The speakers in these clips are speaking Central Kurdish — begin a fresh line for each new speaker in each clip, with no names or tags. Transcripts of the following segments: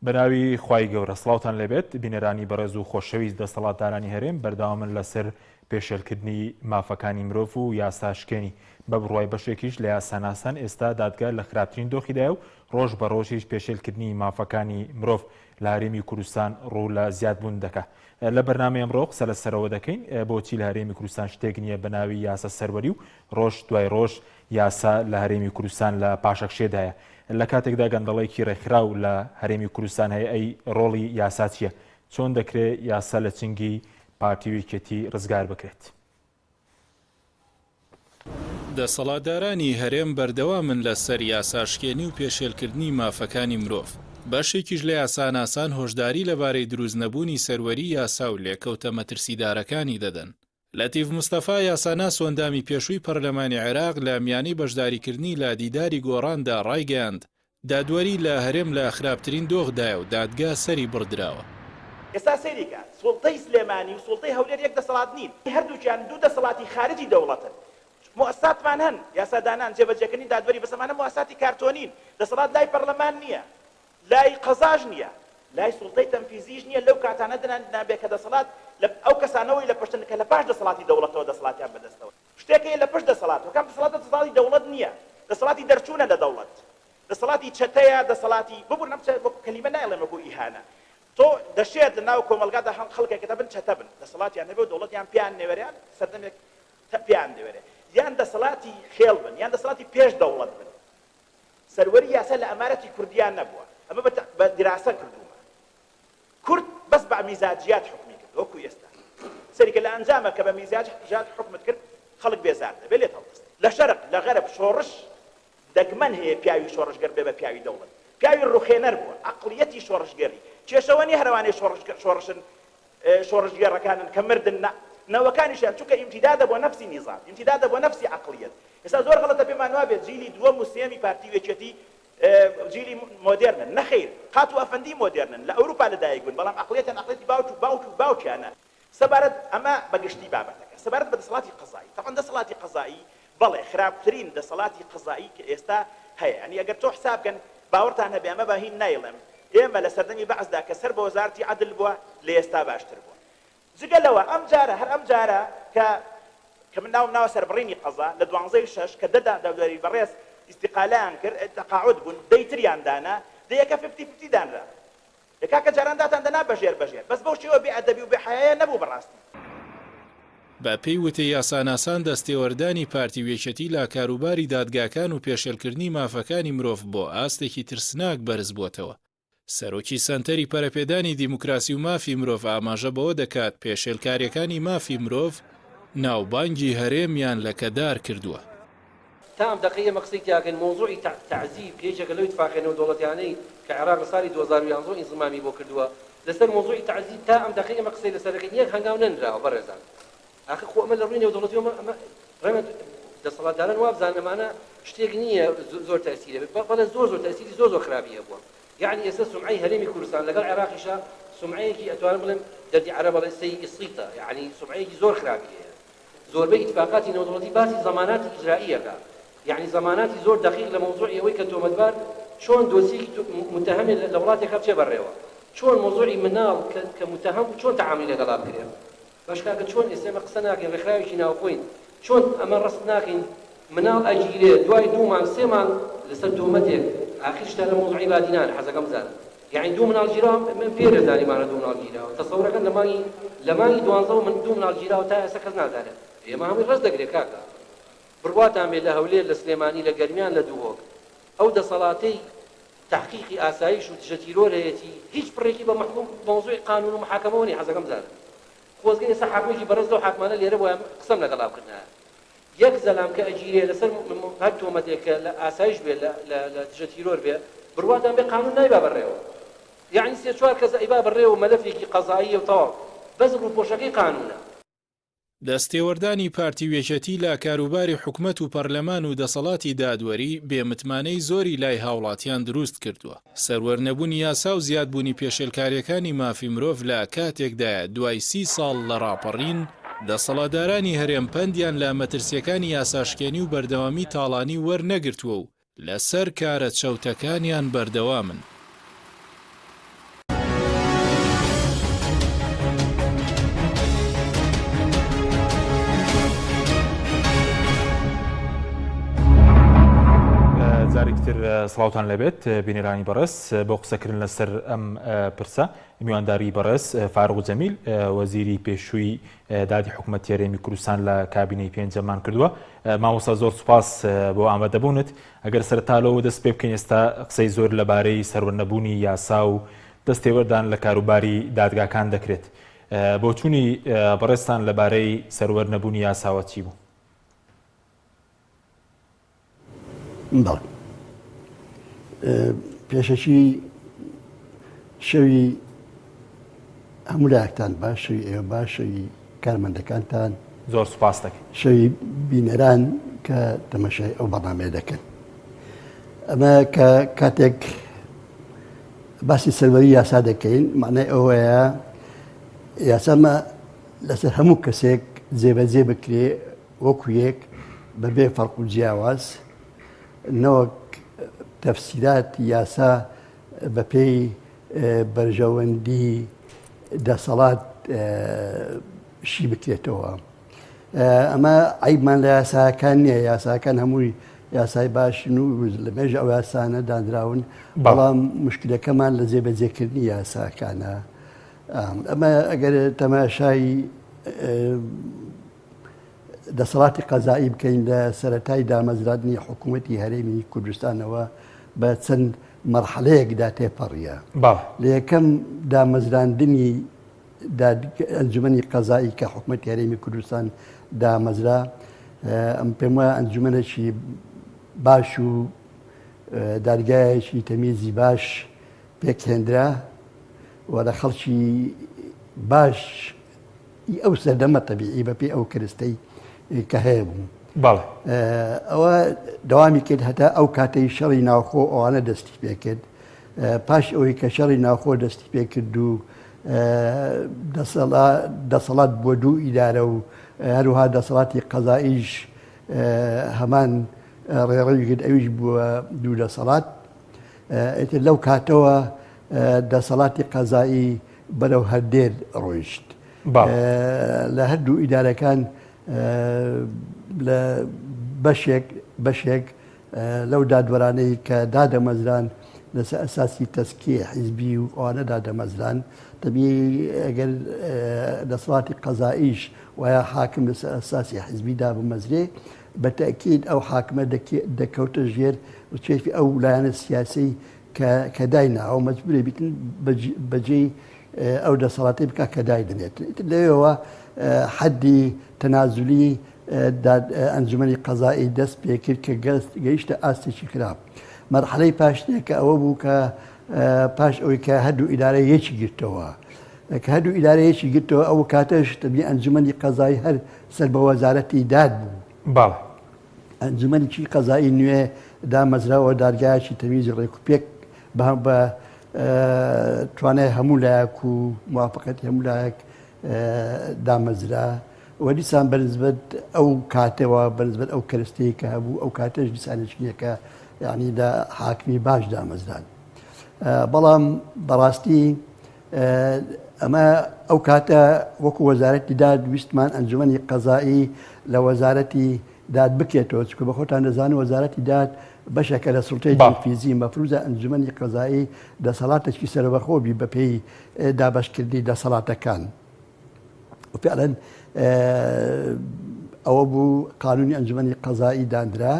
بەناوی خوای گەورە سڵاوتان لێبێت بینەرانی بەڕێز و خۆشەویست دەسەڵاتدارانی هەرێم بەردەوامن لەسەر پێشێلکردنی مافەکانی مرۆڤ و یاسا شکێنی بە بڕوای بەشێکیش لە یاساناسان ئێستا دادگا لە خراپترین دۆخیدایە و ڕۆژ بە ڕۆژیش پێشێلکردنی مافەکانی مرۆڤ لە هەرێمی کوردستان ڕوو لە زیادبوون دەکا لە بەرنامەی ئەمڕۆ قسە لەسەرەوە دەکەین بۆچی لە هەرێمی کوردستان شتێک نییە بە ناوی یاسا سەروەری و ڕۆژ دوای ڕۆژ یاسا لە هەرێمی کوردستان لە پاشەکشێدایە لە کاتێکدا گەندەڵێکی ڕێکخراو لە هەرێمی کوردستان هەیە ئەی ڕۆڵی یاسا چییە؟ چۆن دەکرێ یاسا لە چنگی پارتی و یەکێتی ڕزگار بکرێت؟
دەسەڵاتدارانی هەرێم بەردەوامن لە سەر یاساشکێنی و پێشێلکردنی مافەکانی مرۆڤ، بەشێکیش لە یاساناسان هۆشداری لەبارەی دروست نەبوونی سەروەری یاسا و لێکەوتە مەترسیدارەکانی دەدەن. لەتیف مستەفا یاساناس و ئەندامی پێشووی پەرلەمانی عێراق لە میانەی بەشداریکردنی لە دیداری گۆڕاندا ڕایگەیاند، دادوەری لە هەرێم لە خراپترین دۆخدایە و دادگا سەری بڕدراوە.
ئێستا سەیری کە، سوڵتەی سلێمانی و سوڵتەی هەولێر یەک دەسەڵات نین، هەردووکیان دوو دەسەڵاتی خارجی دەوڵەتن. موئەسساتمان هەن، یاسادانان، جێبەجێکردنی دادوەری، بەس ئەمانە موئەسساتی کارتۆنین، دەسەڵات لای پەرلەمان نییە، لای قەزاش نییە، لای سوڵتەی تەنفیزیش نییە، لەو کاتانە نابێ کە دەسەڵات لە ئەو کەسانەوەی لە پشتن کە لە پاش دەسەڵاتی دەوڵەتەوە دەسەڵاتیان بەدەستەوە. شتێک هەیە لە پشت دەسەڵاتەوە، کام دەسەڵاتە دەسەڵاتی دەوڵەت نییە، دەسەڵاتی دەرچوونە لە دەوڵەت، دەسەڵاتی چەتەیە، دەسەڵاتی، ببورن ئەم وەکو کەلیمە نایڵێم وەکو ئیهانە، تۆ دەشێت لە ناو کۆمەڵگادا هەم خەڵکێکت هەبن چەتە بن، دەسەڵاتیان هەبێ و دەوڵەتیان پێیان نەوێرێ یان سەردەمێک پێیان دەوێرێ، یان دەسەڵاتی خێڵ بن، یان دەسەڵاتی پێش دەوڵەت بن. سەروەری یاسا لە ئەمارەتی کوردیا نەبووە، ئەمە بە دیراسە کردوومە. کورد بەس بە میزاجیات حوکمی کرد وەکو ئێستا سەیری کە لە ئەنجامە کە بە میزاجیات حوکمت کرد خەڵک بێزار دەبێت لێت هەڵدەستێ. لە شەرق لە غەرب شۆڕش دەگمەن هەیە پیاوی شۆڕشگەر بێ بە پیاوی دەوڵەت پیاوی ڕوخێنەر بووە عەقڵیەتی شۆڕشگێڕی کێشەوە نیە هەرەوانەی شۆڕشگەر شۆڕشن شۆڕشگێڕەکانن کە مردن نا نەوەکانیشیان چونکە ئیمتیدادە بۆ نەفسی نیزام ئیمتیدادە بۆ نەفسی عەقڵیەت ئێستا زۆر غەڵەتە پێمان وابێت جیلی دووەم و سێیەمی پارتی و یەکێتی جیلی مۆدێرنن، نەخەیر خاتوو ئەفەندی مۆدێرنن، لە ئەوروپا لەدایک بوون، بەڵام عەقڵیەتیان عەقڵیەتی باوک و باوک و باوکیانە. سەبارەت ئەمە بە گشتی بابەتەکە. سەبارەت بە دەسەڵاتی قەزایی، تەبعەن دەسەڵاتی قەزایی بەڵێ خراپترین دەسەڵاتی قەزایی کە ئێستا هەیە، یانی ئەگەر تۆ حساب کەن باوەڕتان هەبێ ئەمە بە هین نایڵێم، ئێمە لە سەردەمی بەعسدا کە سەر بە وەزارەتی عەدل بووە لە ئێستا باشتر بووە. جگە لەوە ئەم جارە هەر ئەم جارە کە کە من ناوم ناوە سەربڕینی قەزا لە دوانزەی شەش کە دە دادوەری بەڕێز ئیستیقالەیان کرد تەقاعود بوون دەی تریان دانا دەیەکە ففتی ففتی دانرا ئێ کاکە جاران داتان دەنا بەژێر بەژێر بەس بەو شێوە بێ ئەدەبی و بێ حەیایە نەبوو بەڕاستی.
بە پێی وتەی یاساناسان دەستێوەردانی پارتی و یەکێتی لە کاروباری دادگاکان و پێشێلکردنی مافەکانی مرۆڤ بۆ ئاستێکی ترسناک بەرزبووەتەوە. سەرۆکی سەنتەری پەرەپێدانی دیموکراسی و مافی مرۆڤ ئاماژە بەوە دەکات، پێشێلکارییەکانی مافی مرۆڤ ناوبانگی هەرێمیان لەکەدار کردووە.
تا ئەم دەقەی ئێمە قسەی تیا ئەکەین مەوزوعی تەعزیب کە یەکێکە لەو ئیتفاقیە نێودەوڵەتیانەی کە عێراق لە ساڵی 2011 ئینزمامی بۆ کردووە لەسەر مەوزوعی تەعزیب تا ئەم دەقەی ئێمە قسەی لەسەر دەکەین یەک هەنگاو نەنراوە بەڕێزان ئاخر خۆ ئەمە لە ڕووی نێودەوڵەتیەوە ئەمە ئەمە ڕێمە دەسەڵاتداران وابزانن ئەمانە شتێک نییە زۆر تەئسیری هەبێت بەڵێ زۆر زۆر تەئسیری زۆر زۆر خراپی هەبووە یەعنی ئێستا سومعەی هەرێمی کوردستان لەگەڵ عێراقیشا سومعەیەکی ئەتوانم بڵێم دەردی عەرەب ئەڵێ سەیئی سیتە یەعنی سومعەیەکی زۆر خراپی هەیە زۆربەی ئیتفاقاتی نێودەوڵەتی باسی زەماناتی ئیجرائیەکە یەعنی زەماناتی زۆر دەقیق لە مەوزوعی ئەوەی کە تۆمەتبار چۆن دۆسیەکی متهمێ لە وڵاتێکا بچێ بەڕێوە چۆن مەوزوعی مناڵ کە متهم بوو چۆن تەعاملی لەگەڵا بکرێ باش کاکە چۆن ئێستا ئێمە قسە ناکەین ڕێکخراوێکی ناوخۆین چۆن ئەمە ڕەست ناکەین مناڵ ئەگیرێ دوای دوو مانگ سێ مانگ لەسەر تۆمەتێک ئاخیر شتە لە مەوزوعی بادینان حەزەکەم بزانم یەعنی دوو مناڵ گیراوە من پێرێ زانیمانە دوو مناڵ گیراوە تەسەورەکەن لە مانگی لە مانگی دوانزەوە من دوو مناڵ گیراوە تا ئێستا کەس نازانێت ئێمە هەمووی ڕەست دەگرێ کاکە بڕواتان بێ لە هەولێر لە سلێمانی لە گەرمیان لە دوهۆک ئەو دەسەڵاتەی تەحقیقی ئاسایش و دژە تیرۆر هەیەتی هیچ پڕێکی بە مەحکوم مەوزوعی قانون و محاکەمەوە نیە حەزەکەم بزانم خۆزگە ئێستا حاکمێکی بەڕێز لەو حاکمانە لێرە بوایە قسەم لەگەڵا بکردایە یەک زەلام کە ئەگیرێ لەسەر هەر تۆمەتێک کە لە ئاسایش بێ لە لە لە دژە تیرۆر بێ بڕواتان بێ قانون نایبا بەڕێوە یەعنی سێ چوار کەس ئەیبا بەڕێوە مەلەفێکی قەزاییە و تەواو بەس ڕووپۆشەکەی قانونە.
دەستێوەردانی پارتی و یەکێتی لە کاروباری حکومەت و پەرلەمان و دەسەڵاتی دادوەری بێ متمانەی زۆری لای هاوڵاتیان دروست کردووە. سەروەر نەبوونی یاسا و زیادبوونی پێشێلکارییەکانی مافی مرۆڤ لە کاتێکدایە دوای سی ساڵ لە ڕاپەڕین، دەسەڵاتدارانی هەرێم پەندیان لە مەترسییەکانی یاساشکێنی و بەردەوامی تاڵانی وەرنەگرتووە و لەسەر کارە چەوتەکانیان بەردەوامن.
سڵاوتان لێبێت بینەرانی بەڕێز بۆ قسەکردن لەسەر ئەم پرسە میوانداری بەڕێز فاروق جەمیل وەزیری پێشووی دادی حکوومەتی هەرێمی کوردستان لە کابینەی پێنجەمان کردووە مامۆستا زۆر سوپاس بۆ ئامادەبوونت ئەگەر سەرەتا لەوە دەست پێ بکەین ئێستا قسەی زۆر لەبارەی سەروەرنەبوونی یاسا و دەستێوەردان لە کاروباری دادگاکان دەکرێت بۆچوونی بەڕێزتان لەبارەی سەروەر نەبوونی یاساوە چی بوو؟
بەڵێ پێشەکی شەوی هەموو لایەکتان باش شەوی ئێوە باش شەوی کارمەندەکانتان
زۆر سوپاس دەکەین
شەوی بینەران کە تەمەشای ئەو بەڕنامەیە دەکەن ئەمە کە کاتێک باسی سەروەری یاسا دەکەین معنای ئەوەیە یاسامە لەسەر هەموو کەسێک جێبەجێ بکرێ وەکو یەک بەبێ فەرق و جیاواز نەوەک تەفسیرات یاسا بەپێی بەرژەوەندی دەسەڵات شی بکرێتەوە. ئەمە عیبمان لە یاساکان نییە یاساکان هەمووی یاسای باشن و لە مێژ ئەو یاسانە دانراون بەڵام مشکلەکەمان لە جێبەجێکردنی یاساکانە ئەمە ئەگەر تەماشای دەسەڵاتی قەزایی بکەین لە سەرەتای دامەزراندنی حکوومەتی هەرێمی کوردستانەوە بە چەند مەرحەلەیەکدا تێپەڕیە. لە یەکەم دامەزراندنی ئەنجومەنی قەزایی کە حکوومەتی هەرێمی کوردستان دامەزرا ئەم پێم وایە ئەنجومەنێکی باش و دادگایەکی تەمیزی باش پێکهێنرا و لە خەڵکی باش ئی ئەو سەردەمە تەبیعی بەپێی ئەو کەرستەی کە هەیە بوو.
بەڵێ.
ئەوە دەوامی کرد هەتا ئەو کاتەی شەڕی ناوخۆ ئەوانە دەستی پێکرد. پاش ئەوەی کە شەڕی ناوخۆ دەستی پێکرد و دەسەڵات بۆ دوو ئیدارە و هەروها دەسەڵاتی قەزائیش هەمان ڕێڕەوی کرد ئەویش بووە دوو دەسەڵات. ئیتر لەو کاتەوە دەسەڵاتی قەزایی بەرەو هەردێر ڕۆیشت. لە هەردوو ئیدارەکان لە بەشێک بەشێک لەو دادوەرانەی کە دادەمەزران لەسەر ئەساسی تەسکی حیزبی و ئەوانە دادەمەزران تەبی ئەگەر دەسەڵاتی قەزائیش وایە حاکم لەسەر ئەساسی حیزبی دابمەزرێ بە تەئکید ئەو حاکمە دەکەوتە ژێر ڕکێفی ئەو لایەنە سیاسەی کە کە دایناوە مەجبورە بیتن بەجێی ئەو دەسەڵاتی بکە کە دایدنێت ئیتر لەوێوە حەدی تەنازولی ئەنجومەنی قەزایی دەست پێکرد کە گەیشتە ئاستێکی خراپ مەرحەلەی پاشتێک کە ئەوە بوو کە پاش ئەوەی کە هەردوو ئیدارە یەکی گرتەوە کە هەردوو ئیدارە یەکی گرتەوە ئەو کاتەش تەبی ئەنجومەنی قەزایی هەر سەر بە وەزارەتی داد بوو.
بەڵێ.
ئەنجومەنێکی قەزایی نوێ دامەزراوە، دادگایەکی تەمیزی ڕێکوپێک بە بە توانای هەموو لایەک و موافقەتی هەموو لایەک دامەزرا و دیسان بەنسبەت ئەو کاتەوە بەنسبەت ئەو کەرستەی کە هەبوو ئەو کاتەش دیسانێکی نییە کە یعنی لە حاکمی باش دامەزران بەڵام بەڕاستی ئەمە ئەو کاتە وەکو وەزارەتی داد ویستمان ئەنجومەنی قەزایی لە وەزارەتی داد بکرێتەوە چونکە بە خۆتان دەزانن وەزارەتی داد بەشێکە لە سوڵتەی تەنفیزی مەفروزە ئەنجومەنی قەزایی دەسەڵاتێکی سەربەخۆ بی بەپێی دابەشکردنی دەسەڵاتەکان فعلا ئەوە بوو قانونی ئەنجومەنی قەزایی داندرا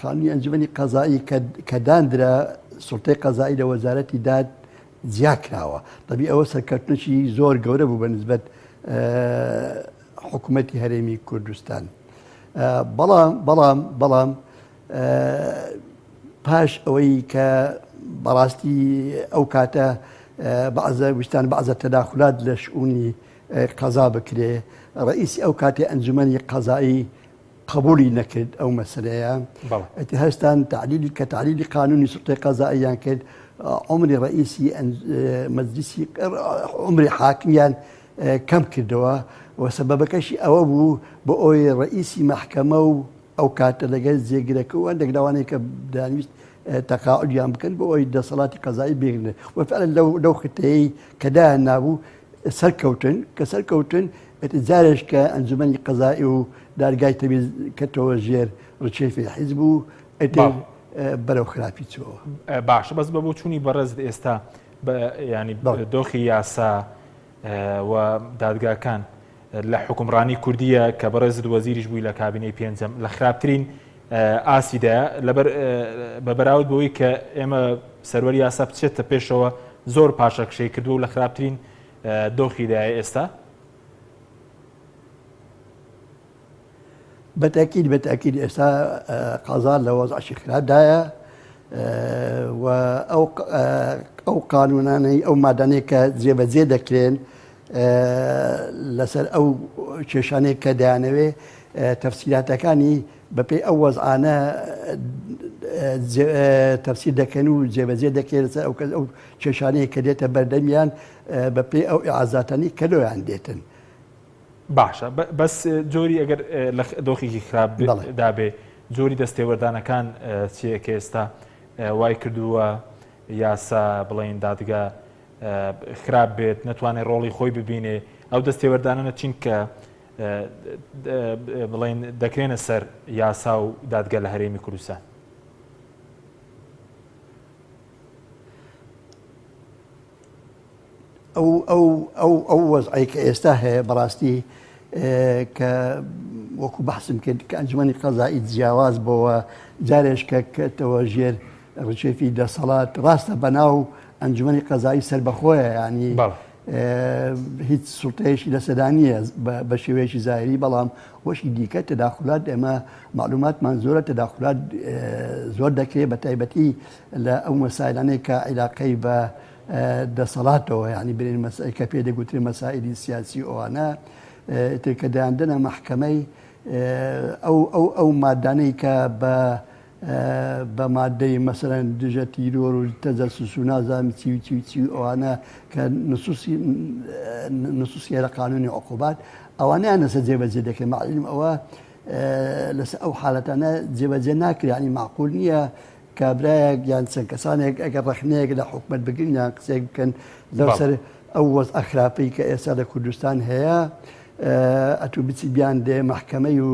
قانونی ئەنجومەنی قەزایی کە داندرا سوڵتەی قەزایی لە وەزارەتی داد جیا کراوە دەبی ئەوە سەرکەوتنێکی زۆر گەورە بوو بە نسبەت حکوومەتی هەرێمی کوردستان بەڵام بەڵام بەڵام پاش ئەوەی کە بەڕاستی ئەو کاتە بەعزە ویستان بەعزە تەداخلات لە شئونی قەزا بکرێ ڕئیسی ئەو کاتی ئەنجومەنی قەزایی قبولی نەکرد ئەو مەسەلەیە ئیتر هەستان تعلیلی کە تعلیلی قانونی سوڵتەی قەزائیان کرد عمری ڕئیسی مەجلیسی عمری حاکمیان کەم کردەوە و سەبەبەکەشی ئەوە بوو بۆ ئەوی ڕئیسی مەحکەمە و ئەو کاتە لەگەل جێگرەکە و هەندێک لەوانەیە کە دانیست تەقاعدیان بکەن بۆ ئەوی دەسەڵاتی قەزایی بگرن و فعلا لەو لەو خطەیەی کە دایان نابوو سەرکەوتن کە سەرکەوتن ئیتر جارێش کە ئەنجومەنی قەزائی و دادگای تەمیز کەتەوە ژێر ڕکێفی حیزب و ئیتر. بەرەو خراپی چووەوە.
باشە بەس بە بۆچوونی بەڕێزت ئێستا ینی دۆخی یاسا و دادگاکان لە حوکمڕانی کوردیە کە بەڕێزت وەزیریش بووی لە کابینەی پێنجەم لە خراپترین ئاستیدایە لەبەر بە بەراورد بەوەی کە ئێمە سەروەری یاسا بچێتە پێشەوە زۆر پاشەکشەی کردووە و لە خراپترین دۆخیدایە ئێستا.
بەتەکید بەتەکید ئێستا قەزا لە وەزعشی خراپدایە و ئەو ئەو قانونانەی ئەو مادانەی کە جێبەجێ دەکرێن لەسەر ئەو کێشانەی کە دەیانەوێ تەفسیراتەکانی بەپێی ئەو وەزعانە تەفسیر دەکەن و جێبەجێ دەکرێت لەسەر ئەو کەس ئەو کێشانەیە کە دێتە بەردەمیان بەپێی ئەو ئیعازاتانی کە لۆیان دێتن.
باشە بەس جۆری ئەگەر لە دۆخێکی خراپ دابێ جۆری دەستێوەردانەکان چیە کە ئێستا وای کردووە یاسا بڵین دادگا خراپ بێت نەتوانێت ڕۆڵی خۆی ببینێ ئەو دەستێوەردانە چین کە بڵین دەکرێنە سەر یاسا و دادگە لە هەرێمی کوردستان.
ئەو ئەو ئەو ئەو وەزعەی کە ئێستا هەیە بەڕاستی کە وەکو بەحسم کرد کە ئەنجومەنی قەزایی جیاواز بۆوە جارێش کە کەتەوە ژێر ڕچێفی دەسەڵات ڕاستە بەناو ئەنجومەنی قەزایی سەربەخۆیە ینی هیچ سوڵتەیەکی لەسەدا نییە بە شێوەیەکی زاهری بەڵام وەشی دیکە تەداخلات ئێمە معلوماتمان زۆرە تەداخلات زۆر دەکرێت بە تایبەتی لە ئەو مەسایلانەی کە عیلاقەی بە دەسەڵاتەوە یعنی برێن مەسئل کە پێ دەگوترێ مەسائلی سیاسی ئەوانە ئیتر کە دەیاندەنە مەحکەمەی ئەو ئەو ئەو مادانەی کە بە بە مادەی مەسەرەن دژە تیرۆر و تەجەسوس و نازانم چی و چی و چی ئەوانە کە نصوصی نصوصیە لە قانونی عقوبات ئەوانەیان لەسەر جێبەجێ دەکرێت معلم ئەوە لەسەر ئەو حالەتانە جێبەجێ ناکرێت ینی معقول نییە کابرایەک یان چەند کەسانێک ئەگەر ڕەخنەیەک لە حکومەت بگرن یان قسەیەک بکەن لەسەر ئەو وەزعە خراپەی کە ئێستا لە کوردستان هەیە ئەتوو بچی بیان دێ مەحکەمەی و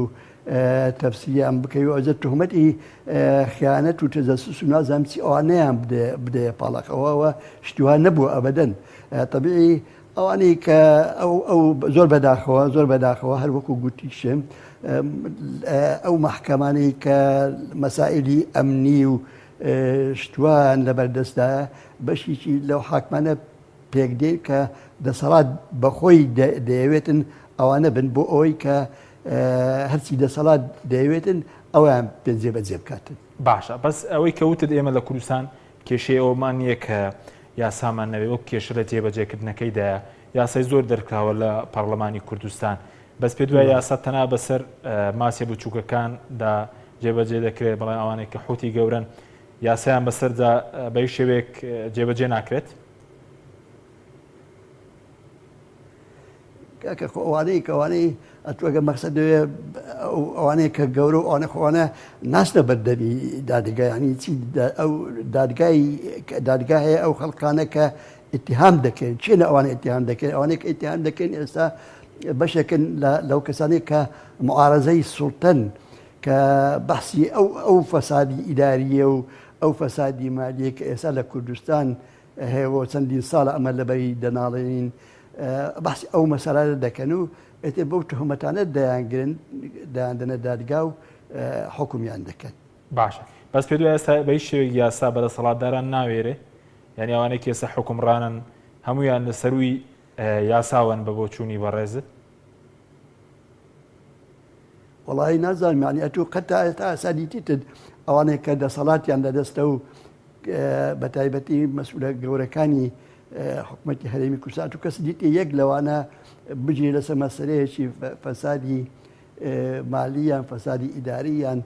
تەفسیریان بکەی و ئەوجە تهمەتی خیانەت و تەجەسوس و نازانم چی ئەوانەیان بدێ بدەیە پاڵەکەوەوە شتیوان نەبووە ئەبەدەن تەبیعی ئەوانەی کە ئەو ئەو زۆر بەداخەوە زۆر بەداخەوە هەر وەکو گوتیشم ئەو مەحکەمانەی کە مەسائلی ئەمنی و شتوان لەبەردەستدا بەشێکی لەو حاکمانە پێک دێ کە دەسەڵات بەخۆی دەیەوێتن ئەوانە بن بۆ ئەوەی کە هەرچی دەسەڵات دەیەوێتن ئەویان پێ جێبەجێ بکاتن.
باشە بەس ئەوەی کە وتت ئێمە لە کوردستان کێشەی ئەوەمان نییە کە یاسامان نەبێ وەک کێشە لە جێبەجێکردنەکەیدایە، یاسای زۆر دەرکراوە لە پەڕلەمانی کوردستان بەس پێت وایە یاسا تەنها بەسەر ماسیە بچووکەکاندا جێبەجێ دەکرێت بەڵێ ئەوانەی کە حوتی گەورەن یاسایان بەسەردا بە هیچ شێوەیەک جێبەجێ ناکرێت؟
کاکە خۆ ئەوانەی کە ئەوانەی ئەتوو ئەگەر مەقسەد لەوێ ئەوانەی کە گەورە و ئەوانە خۆوانە ناچنە بەردەمی دادگا یعنی چی ئەو دادگای دادگا هەیە ئەو خەڵکانە کە اتهام دەکەن چێ لە ئەوانە اتهام دەکەن ئەوانەی کە اتهام دەکەن ئێستا بەشێکن لەو کەسانەی کە معارەزەی سوڵتەن کە بەحسی ئەو ئەو فەسادی ئیداریە و ئەو فەسادی مالیە کە ئێستا لە کوردستان هەیە بۆ چەندین ساڵە ئەمە لەبەری دەناڵێنین باسی ئەو مەسەلانە دەکەن و ئێتر بەو تهمەتانە دەیانگرن دەیاندەنە دادگا و حکومیان دەکەن.
باشە بەس پێت وایە ئێستا بە هیچ شێوەیەک یاسا بە دەسەڵاتداران ناوێرێ؟ یانی ئەوانەی کە ئێستا حوکمڕانن هەموویان لە سەرووی یاساوەن بە بۆچوونی بەڕێزت؟
وەڵایی نازانم یانی ئەتوو قەت تا ئێستا ئاسا دیتیتت ئەوانەی کە دەسەڵاتیان لەدەستە و بە تایبەتی مەسئولە گەورەکانی حکومەتی هەرێمی کوردستان تو کەس دیتی یەک لەوانە بگیرێ لەسەر مەسەلەیەکی فەسادی مالی یان فەسادی ئیداری یان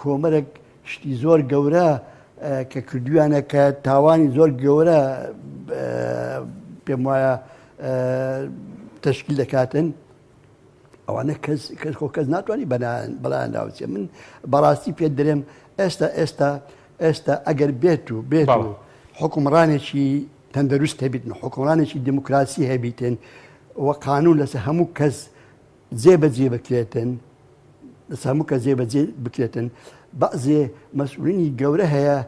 کۆمەرێک شتی زۆر گەورە کە کردویانە کە تاوانی زۆر گەورە پێم وایە تشکیل دەکاتن ئەوانە کەس کەس خۆ کەس ناتوانانی بەلایان داوچێ من بەڕاستی پێت درێم ئێستا ئێستا ئێستا ئەگەر بێت و بێت و حکومڕانێکی تەندروست هەبیتن حکومڕانێکی دیموکراسی هەبیتن و قانون لەسەر هەموو کەس جێبەجێ بکرێتن لەسەر هەموو کەس جێبەجێ بکرێتن. بەعزێ مەسئولینی گەورە هەیە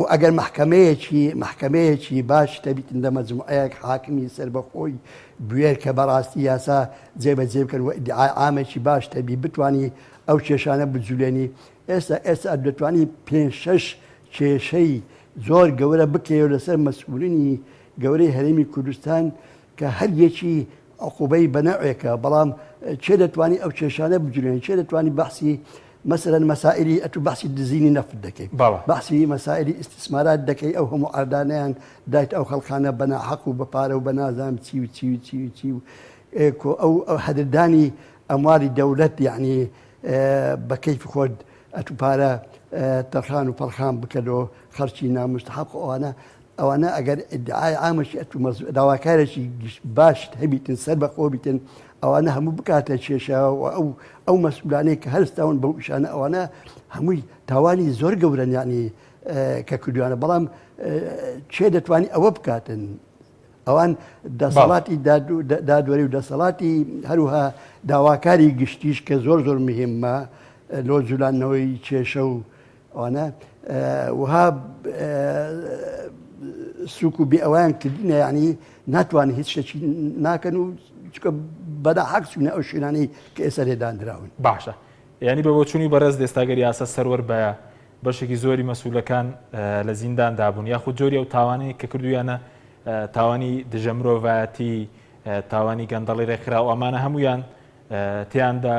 و ئەگەر مەحکەمەیەکی مەحکەمەیەکی باش تەبیتن لە مەجموعەیەک حاکمی سەربەخۆی بوێر کە بەڕاستی یاسا جێبەجێ بکەن و ئیدعای عامێکی باش تەبی بتانی ئەو کێشانە بجولێنی ئێستا ئێستا دەتوانی پێ شەش کێشەی زۆر گەورە بکەیەوە لەسەر مەسئولینی گەورەی هەرێمی کوردستان کە هەر یەکی عقوبەی بە نەوعێکە بەڵام کێ دەتوانی ئەو کێشانە بجولێنی کێ دەتوانی بەحسی مەسەلەن مەسائلی ئەتوو بەحسی دزینی نەفت دەکەی بەحسی مەسائلی ئیستیسمارات دەکەی ئەو هەموو عەردانەیان دایت ئەو خەڵکانە بە ناحەق و بە پارە و بە نازانم چی و چی و چی و چی و کۆ ئەو هەدردانی ئەموالی دەولەت یعنی بە کەیفی خۆت ئەتوو پارە تەرخان و پەرخان بکەلۆ خەرچی نامستحق ئەوانە ئەوانە ئەگەر ئیدعای عامەکی ئەتوو داواکارێکی باشت هەبیتن سەر بە خۆ بیتن ئەوانە هەموو بکاتە کێشە و ئەو ئەو مەسئولانەی کە هەرستاون بەو ئیشانە ئەوانە هەمووی تاوانی زۆر گەورەن یعنی کە کردویانە بەڵام کێ دەتوانی ئەوە بکاتن ئەوان دەسەڵاتی دادوەری و دەسەڵاتی هەروها داواکاری گشتیش کە زۆر زۆر مهمە لۆ جولاندنەوەی کێشە و ئەوانە وها سوک و بێ ئەویان کردینە یعنی ناتوانن هیچ شتێکی ناکەن و چکە بەدا حەق چوونە ئەو شوێنانەی کە ئێستا لێداندراون
باشە یعنی بە بۆچوونی بەڕێز ئێستاگەر یاسا سەروەر بایە بەشێکی زۆری مەسولەکان لە زینداندا بوون یاخود جۆری ئەو تاوانەی کە کردویانە تاوانی دژە مرۆڤایەتی تاوانی گەندەڵی ڕێکخراو ئەمانە هەمویان تیاندا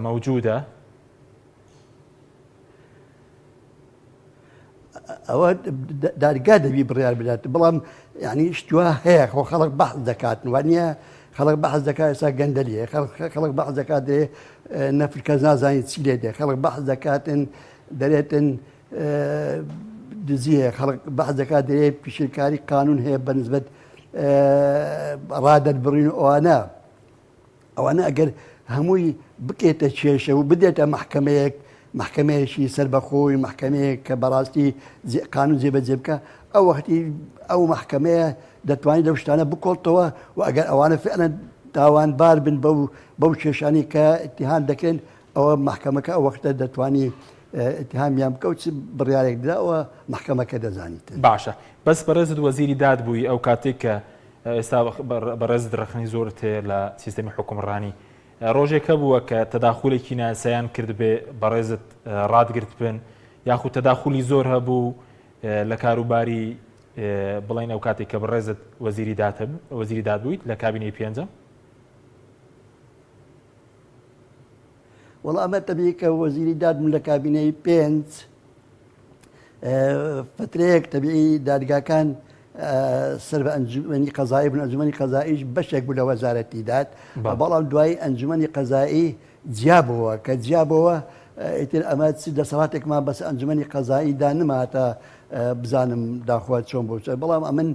مەوجودە
ئەوە دادگا دەبی بڕیار بدات بەڵام یعنی شتوا هەیە خۆ خەڵک بەحث دەکات وانە خەڵک بەحث دەکات ئێستا گەندەلیە خەڵک بەحث دەکات دێ نەفر کەس نازانێت چی لێ دێ خەڵک بەحث دەکاتن دەرێتن دزیە خەڵک بەحث دەکات دەرێ پیشلکاری قانون هەیە بەنسبەت ڕادەربڕین و ئەوانە ئەوانە ئەگەر هەمووی بکێتە کێشە و بدێتە مەحکەمەیەک، مەحکەمەیەکی سەربەخۆی، مەحکەمەیەک کە بەڕاستی قانون جێبەجێ بکە، ئەو وەختی ئەو مەحکەمەیە دەتوانێت لەو شتانە بکۆڵتەوە و ئەگەر ئەوانە فعلا تاوانبار بن بەو بەو کێشانەی کە اتهام دەکرێن، ئەوە مەحکەمەکە ئەو وەختە دەتوانی اتهامیان بکە و چ بڕیارێک درا ئەوە مەحکەمەکە دەزانیتن.
باشە بەس بەڕێزت وەزیری داد بووی ئەو کاتێک کە ئێستا بەڕێزت ڕەخنەی زۆرت هەیە لە سیستەمی حوکمڕانی ڕۆژێک هەبووە کە تەداخولێکی نایاسایان کردبێ بەڕێزت ڕاتگرتبن یاخود تەداخولی زۆر هەبوو لە کاروباری بڵین ئەو کاتێک کە بەڕێزت وەزیری داد وەزیری داد بوویت لە کابینەی پێنجەم؟
وەڵا ئەمە تەبیعی کە وەزیری داد بووم لە کابینەی پێنج فترەیەک تەبیعی دادگاکان سەر بە ئەنجومەنی قەزایی بوون ئەنجومەنی قەزاییش بەشێک بوو لە وەزارەتی داد بەڵام دوای ئەنجومەنی قەزایی جیا بووە کە جیا بووە ئیتر ئەمە چ دەسەڵاتێکمان بەس ئەنجومەنی قەزایی دا نما تا بزانم داخوا چۆن بۆ بەڵام ئەمن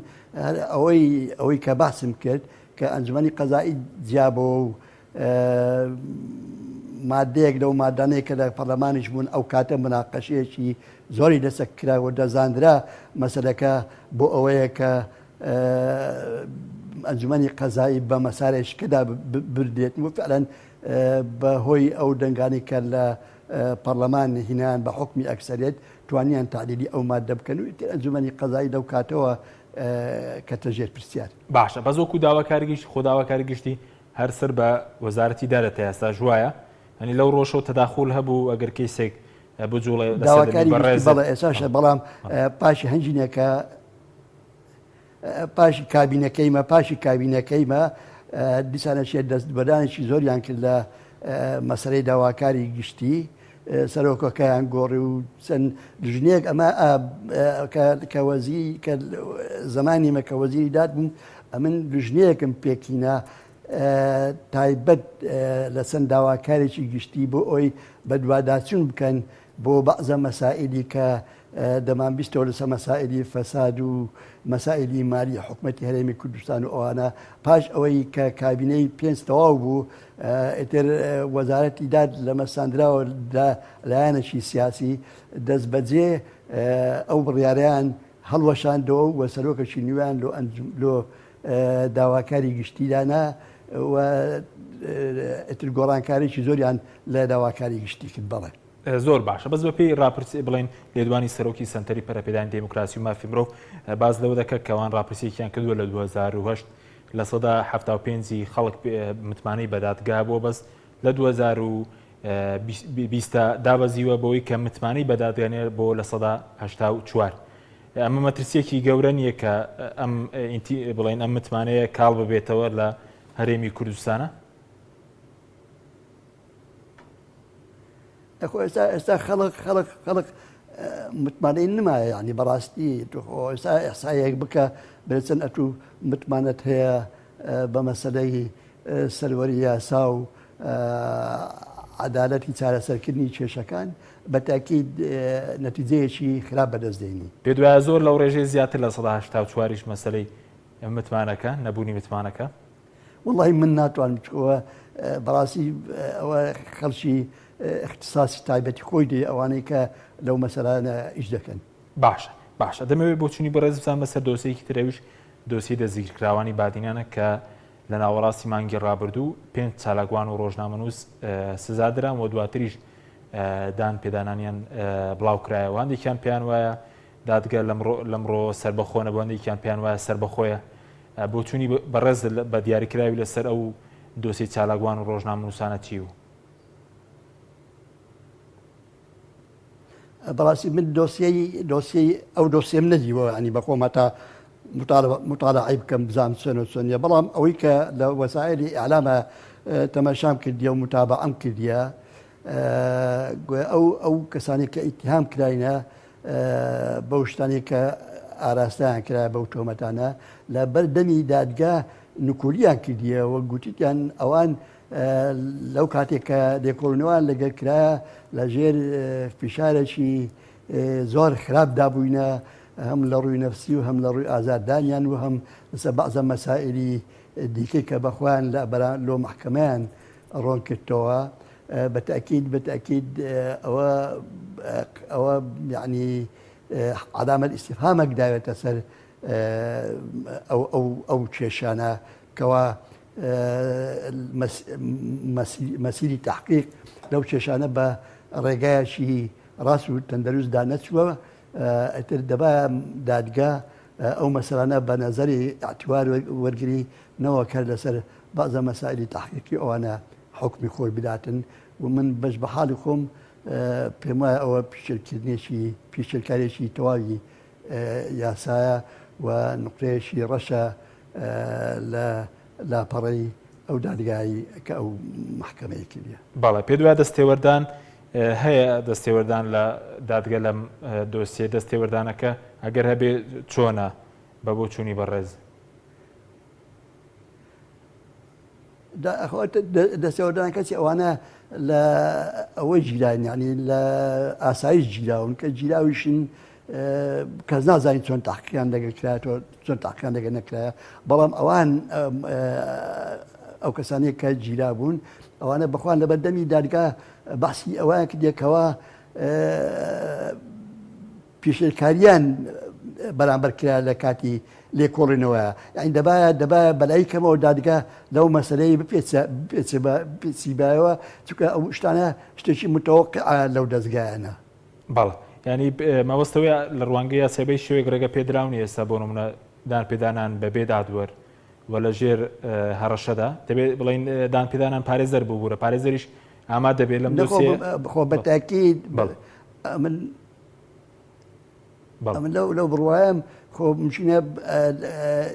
ئەوەی ئەوەی کە باسم کرد کە ئەنجومەنی قەزایی جیا بۆ و مادەیەک لەو مادانەی کە لە پەرلەمانیش بوون ئەو کاتە مناقەشەیەکی زۆری لەسەر کرا و دەزاندرا مەسەلەکە بۆ ئەوەیە کە ئەنجومەنی قەزایی بە مەسارێشکەدا بردێت و فعلەن بە هۆی ئەو دەنگانی کە لە پەرلەمان هینان بە حکمی ئەکسەرێت توانیان تعدیلی ئەو مادە بکەن و ئەنجومەنی قەزایی لەو کاتەوە کەتە ژێر پرسیار.
باشە بەس وەکو داواکاری گشتی خۆ داواکاری گشتی هەر سەر بە وەزارەتی دادە تا ئێستاش وایە یانی لەو ڕۆژەوە تەداخول هەبوو ئەگەر کەیسێک بجوڵێ لە سەردەمی
داواکاری گشتی
بەڕێزت
بەڵێ ئێستاشە بەڵام پاشی هەنجینەکە پاشی کابینەکەیمە پاشی کابینەکەیمە دیسانەچێت دەستبەردانێکی زۆریان کرد لە مەسەلەی داواکاری گشتی سەرۆکەکەیان گۆڕی و چەند لیژنەیەک ئەمە کە وەزیری کە زمانی مە کە وەزیری داد بووم ئەمن لیژنەیەکم پێکینا تایبەت لە چەند داواکارێکی گشتی بۆ ئەوی بەدواداچون بکەن بۆ بەعزە مەسائلی کە دەمانبیستەوە لەسەر مەسائلی فەساد و مەسائلی مالی حکومەتی هەرێمی کوردستان و ئەوانە پاش ئەوەی کە کابینەی پێنج تەواو بوو ئیتر وەزارەتی داد لە مەساندراوە لە لایەنێکی سیاسی دەستبەجێ ئەو بڕیاریان هەڵوەشاندەوە و سەرۆکەکی نوێیان لۆ لۆ داواکاری گشتی دانا و ئیتر گۆڕانکاریی زۆریان لە داواکاری گشتی کرد بەڵێ.
زۆر باشە بەس بەپێی راپرسی بڵێن لێدوانی سەرۆکی سەنتەری پەرەپێدانی دێموکراسی و مافی مرۆڤ باس لەوە دەکات کە ئەوان راپرسیەکیان کردووە لە 2008 75% ی خەڵک متمانەی بە دادگا بووە بەس لە 2020 دابەزیوە بەوەی کە متمانەی بە دادگا نیە بۆ 84% ئەمە مەترسیەکی گەورە نییە کە ئەم بڵێن ئەم متمانەیە کاڵ ببێتەوە لە هەرێمی کوردستانە؟
ئەخۆ ئێستا ئێستا خەڵک خەڵک خەڵک متمانەی نمایە ینی بەڕاستی تۆ ئێستا ئەحسایەک بکە بێچەند ئەتوو متمانەت هەیە بە مەسەلەی سەروەری یاسا و عەدالەتی چارەسەرکردنی کێشەکان بە تاکید نەتیجەیەکی خراپ بەدەست دێنی.
پێت وایە زۆر لەو ڕێژەیە زیاتر 84% یش مەسەلەی متمانەکە، نەبوونی متمانەکە؟
وەڵاهی من ناتوانم چکەوە بەڕاستی ئەوە خەڵکی اختصاصی تایبەتی خۆی دێ ئەوانەی کە لەو مەسەلانە ئیش دەکەن.
باشە باشە دەمەوێت بۆچوونی بەڕێز بزانم لەسەر دۆسیەکی تر ئەویش دۆسیەی دەستگیرکراوانی بادینانە کە لە ناوەڕاستی مانگی ڕابردوو پێنج چالاکوان و ڕۆژنامەنووس سزا دران و دواتریش دان پێدانانیان بڵاو کرایەوە هەندێکیان پێیان وایە دادگە لەمڕۆ سربەخۆ نەبوو هەندێکیان پێیان وایە سربەخۆیە بۆچوونی بەڕێز بە دیاریکراوی لەسەر ئەو دۆسیەی چالاکوان و ڕۆژنامەنووسانە چی بوو؟
بەڕاستی من دۆسیەی دۆسیەی ئەو دۆسیەم نەدیوە ینی بەخۆم هەتا مطالعەی بکەم بزانم چۆن و چۆن نیە بەڵام ئەوەی کە لە وەسائلی ئیعلامە تەماشام کردیە و متابعەم کردیە ئەو ئەو کەسانی کە ئیتهام کراینە بەو شتانی کە ئاراستەیان کرا بەو تۆمەتانە لە بەر دەمی دادگا نکولیان کردیە و گوتیان ئەوان لەو کاتێک کە لێکۆڵینەوەیان لەگەر کرایە لە ژێر فشارێکی زۆر خراپدا بووینە هەم لە ڕووی نەفسی و هەم لە ڕووی ئازاردانیان و هەم لەسەر بەعزە مەسائلی دیکەی کە بە خۆیان لە بەران لۆ مەحکەمەیان ڕۆن کردەوە بە تەئکید بە تەئکید ئەوە ئەوە یعنی عەلامەت ئیستیفهامێک داوێتە سەر ئەو ئەو ئەو کێشانە کەوا مەسیری تەحقیق لەو کێشانە بە ڕێگایەکی ڕاست و تەندروستدا نەچووە ئیتر دەبا دادگا ئەو مەسەلانە بە نەزەری ئیعتیبار وەرگری نەوەک هەر لەسەر بەعزە مەسائلی تەحقیقی ئەوانە حوکمی خۆی بداتن و من بەش بە حاڵی خۆم پێم وایە ئەوە پیشێلکردنێکی پیشێلکارێکی تەواوی یاسایە و نوقتەیەکی ڕەشە لە لاپەڕەی ئەو دادگای کە ئەو مەحکەمەی کردیە.
بەڵێ پێت وایە دەستێوەردان هەیە دەستێوەردان لە دادگە لەم دۆسیە دەستێوەردانەکە ئەگەر هەبێ چۆنە بە بۆچوونی بەڕێز؟
دەستێوەردان کەسی ئەوانە لە ئەوەی گیراین یعنی لە ئاسایش گیراون کە گیراویشن کەس نازانین چۆن تاقییان لەگەر کرایەوە چۆن تاقییان لەگەر نەکرایە بەڵام ئەوان ئەو کەسانی کە گیرا بوون ئەوانە بەخوان لە بەردەمی دادگا باسی ئەویان کردێکەوە پێشێلکاریان بەرامبەر کرا لە کاتی لێکۆڵینەوەیە یانی دەبایە دەبایە بەلای کەمەوە دادگا لەو مەسەلەی بپێچیبایەوە چونکە ئەو شتانە شتێکی متەوەقعە لەو دەزگایانە.
بەڵێ یانی مەبەست ئەوەیە لە ڕوانگەی یاسای بە هیچ شێوەیەک ڕێگە پێدراو نییە ئێستا بۆ نمونە دانپێدانان بەبێ دادوەر و لە ژێر هەڕەشەدا دەبێت بڵین دانپێدانان پارێزەر ببوورە پارێزەریش ئامادە بێت لەم دۆسیە
خۆ بەتاکید من ئەمن لەو لەو بڕوایم خۆ مشینە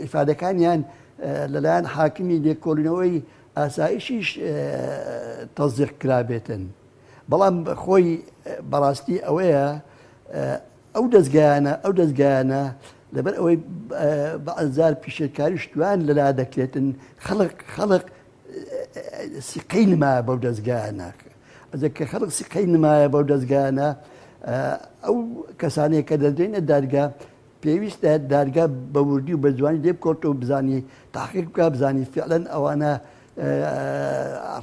ئیفادەکانیان لەلایەن حاکمی لێکۆڵینەوەی ئاسایشیش تەزیق کرابێتن بەڵام خۆی بەڕاستی ئەوەیە ئەو دەستگایانە ئەو دەستگایانە لەبەر ئەوەی بەئەنجار پیشەکاری شتوان لەلا دەکرێتن خەڵک خەڵک سیقەی نمایە بەو دەزگایانە ئەجە کە خەڵک سیقەی نمایە بەو دەزگایانە ئەو کەسانەیە کە دەدرێنە دادگا پێویستە دادگا بە وردی و بە جوانی لێ بکۆڵتەوە بزانی تاقیق بکە بزانی فعلەن ئەوانە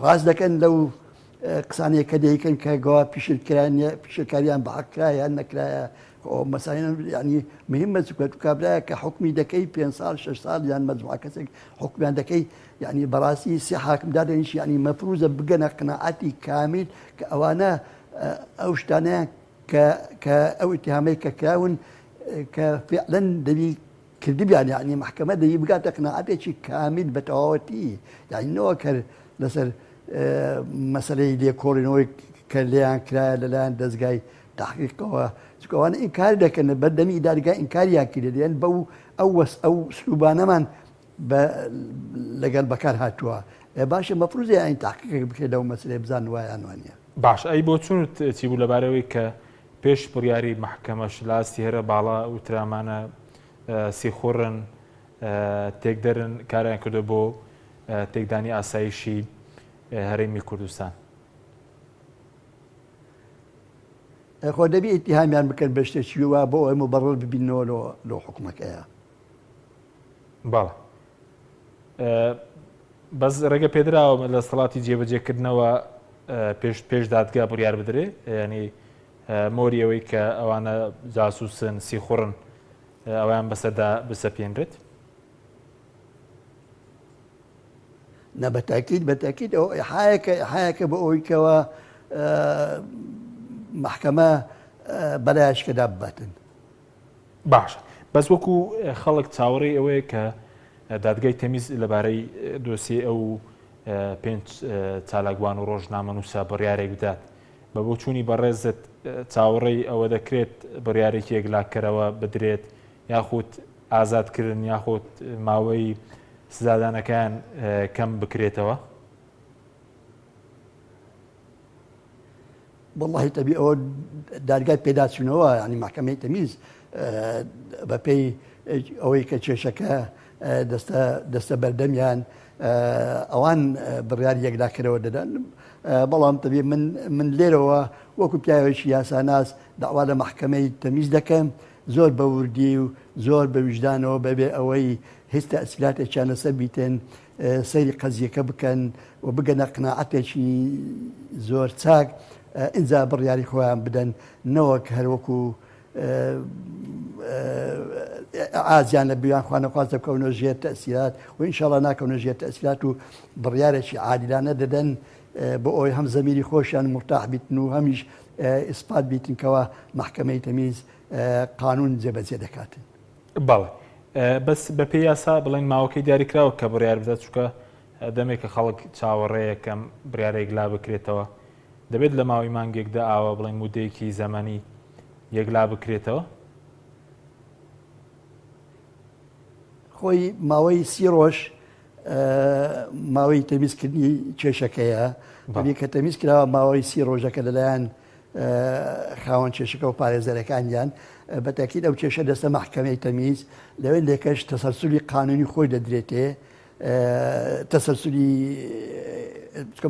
ڕاست دەکەن لەو قسانەیە کە دەیکەن کە گەوا پیشلکرانە پیشلکاریان بە حەق کرایە یان نەکرایە مەسایل یعنی مهمە چونکە تو کابرایە کە حکمی دەکەی پێ ساڵ شش ساڵ یان مەجموعە کەسێک حکمیان دەکەی یعنی بەڕاستی سێ حاکم دادەنیش یعنی مەفروزە بگەنە قناعەتی کامیل کە ئەوانە. ئەو شتانەیان کە کە ئەو ئیتیهامەی کە کراون کە فعلەن دەبی کردبیان یعنی محکمە دەبی بگاتە قناعەتێکی کامیل بە تەواوەتی یعنی نەوەک هەر لەسەر مەسەلەی لێکۆڵینەوەی کە لێیان کرایە لەلایەن دەزگای تحقیقەوە چونکە ئەوانە ئینکار دەکەن لە بەردەمی دادگا ئینکاریان کرد یان بەو ئەو وەس ئەو سلوبانەمان بە لەگەڵ بەکار هاتووە باشە مەفروزە یانی تحقیقێک بکرێت لەو مەسەلەیە بزانن وایان وانە.
باش ئەی بۆچوونت چی بوو لەبارەوەی کە پێش بڕیاری مەحکەمەش لە ئاستی هەرە باڵا وترامانە سیخوڕن تێکدەرن کاریان کردو بۆ تێکدانی ئاسایشی هەرێمی کوردستان؟
خۆ دەبی ئیتیهامیان بکەن بە شتێکی وا بۆ ئەوەی موبەڕر ببینەوە لۆ لۆ حوکمەکەیە.
بەڵێ بەس ڕێگە پێدراوە لە دەسەڵاتی جێبەجێکردنەوە پێش پێش دادگا بڕیار بدرێ ینی مۆری ئەوەی کە ئەوانە جاسوسن سیخوڕن ئەویان بەسەردا بسەپێنرێت
نا بە تاکید بە تاکید ئەو ئیحایەکە ئیحایەکە بۆ ئەوەی کەوا مەحکەمە بەلایشکەدا بباتن.
باشە بەس وەکو خەڵک چاوەڕێی ئەوەیە کە دادگای تەمیز لەبارەی دۆسیەی ئەو پێنج چالاکوان و ڕۆژنامەنووسە بڕیارێک بدات بە بۆچوونی بەڕێزت چاوەڕێی ئەوە دەکرێت بڕیارێکی یەکلاکەرەوە بدرێت یاخود ئازادکردن یاخود ماوەی سزادانەکەیان کەم بکرێتەوە؟
وەڵاهی تەبی ئەوە دادگای پێداچوونەوە یانی مەحکەمەی تەمیز بەپێی ئەوەی کە کێشەکە دەستە دەستە بەردەمیان ئەوان بڕیار یەکلاکەرەوە دەدەن بەڵام تەبی من من لێرەوە وەکو پیاوێکی یاساناس داوا لە مەحکەمەی تەمیز دەکەم زۆر بە وردی و زۆر بە ویژدانەوە بەبێ ئەوەی هیچ تەئسیراتێکیان لەسەر بیتن سەیری قەزیەکە بکەن و بگەنە قناعەتێکی زۆر چاک ئینجا بڕیاری خۆیان بدەن نەوەک هەروەکو ئازیان لە بیان خوانەخواستە بکەونە ژێر تەسیرات و ئینشاڵا ناکەونە ژێر تەسیرات و بڕیارێکی عادلانە دەدەن بۆ ئەوەی هەم زەمیری خۆشیان مرتاح بیتن و هەمیش ئیسپات بیتن کەوا مەحکەمەی تەمیز قانون جێبەجێ دەکاتن.
بەڵێ بەس بە پێی یاسا بڵێن ماوەکەی دیاریکراوە کە بڕیار بدات چونکە دەمێکە خەڵک چاوەڕێیە کەم بڕیارە یەکلا بکرێتەوە دەبێت لە ماوەی مانگێکدا ئاوا بڵێن مودەیەکی زەمەنی یەکلا بکرێتەوە؟
خۆی ماوەی سی ڕۆژ ماوەی تەمیزکردنی کێشەکەیە بەبی کە تەمیز کراوە ماوەی سی ڕۆژەکە لەلایەن خاوەن کێشەکە و پارێزەرەکانیان بەتەکیید ئەو کێشە دەستە مەحکەمەی تەمیز لەوێ لێکەش تەسەلسولی قانونی خۆی دەدرێتێ تەسەلسولی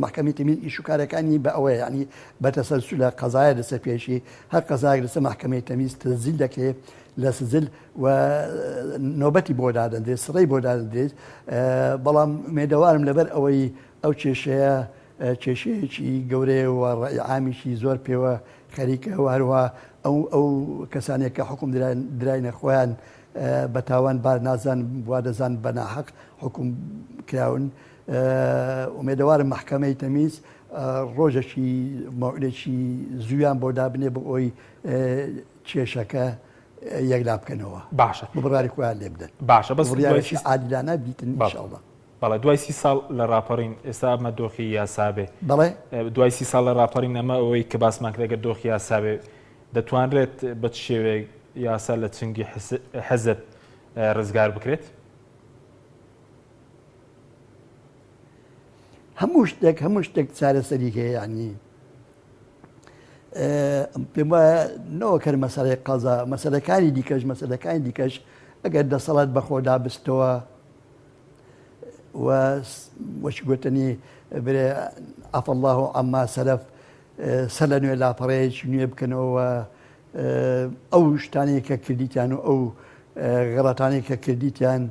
مەحکەمەی تەمیز ئیش و کارەکانی بە ئەوەیە ینی بە تەسەلسولە قەزایە لەسەر پێشی هەر قەزایەک لەسەر مەحکەمەی تەمیز تەسجیل دەکرێت لە سجل و نۆبەتی بۆ دادەندرێت سڕەی بۆ دادەندرێت بەڵام مێدەوارم لەبەر ئەوەی ئەو کێشەیە کێشەیەکی گەورەیە و ڕەئی عامیشی زۆر پێوە خەریکە و هەروەها ئەو ئەو کەسانێک کە حوکم دراینە خۆیان بە تاوان بار نازان وا دەزان بە ناحەق حوکم کراون ئومێدەوارم مەحکەمەی تەمیز ڕۆژێکی مەوعدێکی زوویان بۆ دابنێ بۆ ئەوی کێشەکە یەکلا بکەنەوە
باشە
بڕیاری خۆیان لێ بدەن
باشە بەس
بڕیارێکی عادلانە بیتن
بەڵێ.
ئینشاءاللە
بەڵێ دوای سی ساڵ لە ڕاپەڕین ئێستا ئەمە دۆخی یاسا بێ
بەڵێ
دوای سی ساڵ لە ڕاپەڕین ئەمە ئەوەی کە باسمان کرد ئەگەر دۆخی یاسا بێ دەتوانرێت بە چ شێوەیەک یاسا لە چنگی حزب ڕزگار بکرێت؟
هەموو شتێک هەموو شتێک چارەسەری هەیە یعنی پێم وایە نەوەک هەر مەسەلەی قەزا مەسەلەکانی دیکەش مەسەلەکانی دیکەش ئەگەر دەسەڵات بەخۆدا بستەوە و وەچ گوتنی برێ عفا الله عما سەلف سەر لە نوێ لاپەڕەیەکی نوێ بکەنەوە ئەو شتانەی کە کردیتیان و ئەو غەڵەتانەی کە کردیتیان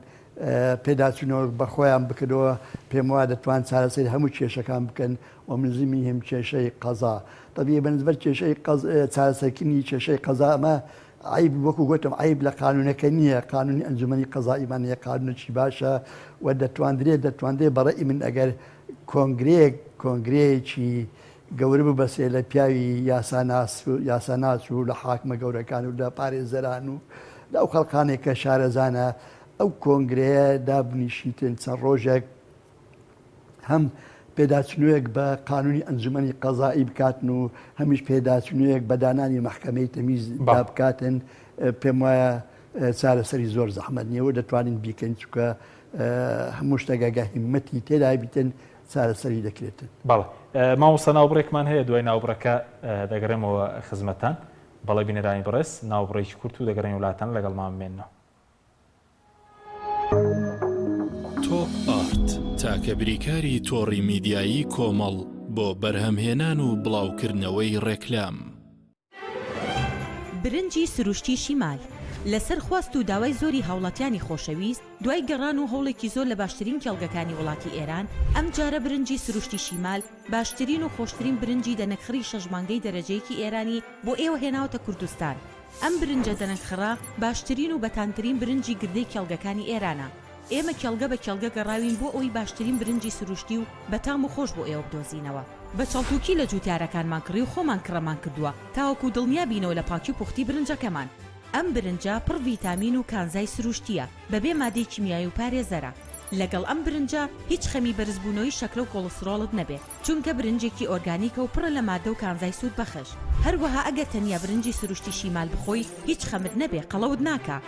پێداچوونەوە بە خۆیان بکەنەوە پێم وایە دەتوان چارەسەری هەموو کێشەکان بکەن و من زمینیم کێشەی قەزا تەبیعی بە نسبەت کێشەی قەز چارەسەرکردنی کێشەی قەزا ئەمە عەیب وەکو گوتم عەیب لە قانونەکە نییە قانونی ئەنجومەنی قەزاییمان هەیە قانونێکی باشە و دەتواندرێت دەتواندرێت بە ڕەئی من ئەگەر کۆنگرەیەک کۆنگرەیەکی. گەورە ببەسێ لە پیاوی یاساناس و یاساناس و لە حاکمە گەورەکان و لە پارێزەران و لە ئەو خەڵکانێک کە شارەزانە ئەو کۆنگرەیە دابنیشیتن چەند ڕۆژێک هەم پێداچنوەیەک بە قانونی ئەنجومەنی قەزایی بکاتن و هەمیش پێداچنوەیەک بە دانانی مەحکەمەی تەمیز دا بکاتن پێم وایە چارەسەری زۆر زەحمەت نییە و دەتوانین بیکەین چونکە هەموو شتێک ئەگە هیمەتی تێدا بیتن چارەسەری دەکرێتن.
بەڵێ مامۆستا ناوبڕێکمان هەیە دوای ناوبڕەکە دەگەڕێمەوە خزمەتتان. بەڵێ بینەرانی بەڕێز ناوبڕێکی کورت و دەگەڕێین لاتان لەگەڵمان بمێننەوە.
تۆپ ئارت، تاکە بریکاری تۆڕی میدیایی کۆمەڵ بۆ بەرهەمهێنان و بڵاوکردنەوەی ڕێکلام.
برنجی سروشتی شیمال، لەسەر خواست و داوای زۆری هاوڵاتیانی خۆشەویست، دوای گەڕان و هەوڵێکی زۆر لە باشترین کێڵگەکانی وڵاتی ئێران، ئەمجارە برنجی سروشتی شیمال باشترین و خۆشترین برنجی دەنەکخڕی شەش مانگەی دەرەجەیەکی ئێرانی بۆ ئێوە هێناوەتە کوردستان. ئەم برنجە دەنەکخڕە باشترین و بەتامترین برنجی گردەی کێڵگەکانی ئێرانە. ئێمە کێڵگە بە کێڵگە گەڕاوین بۆ ئەوەی باشترین برنجی سروشتی و بەتام و خۆش بۆ ئێوە بدۆزینەوە. بە چەڵتوکی لە جوتیارەکانمان کڕی و خۆمان کڕەمان کردووە تاوەکو دڵنیا بینەوە لە پاکی و پوختی برنجەکەمان. ئەم برنجە پڕ ڤیتامین و کانزای سروشتییە، بەبێ مادەی کیمیایی و پارێزەرە. لەگەڵ ئەم برنجە هیچ خەمی بەرزبوونەوەی شەکرە و کۆڵسترۆڵت نەبێ، چونکە برنجێکی ئۆرگانیکە و پڕە لە مادە و کانزای سوودبەخش. هەروەها ئەگەر تەنیا برنجی سروشتی شیمال بخۆی هیچ خەمت نەبێ قەڵەوت ناکا.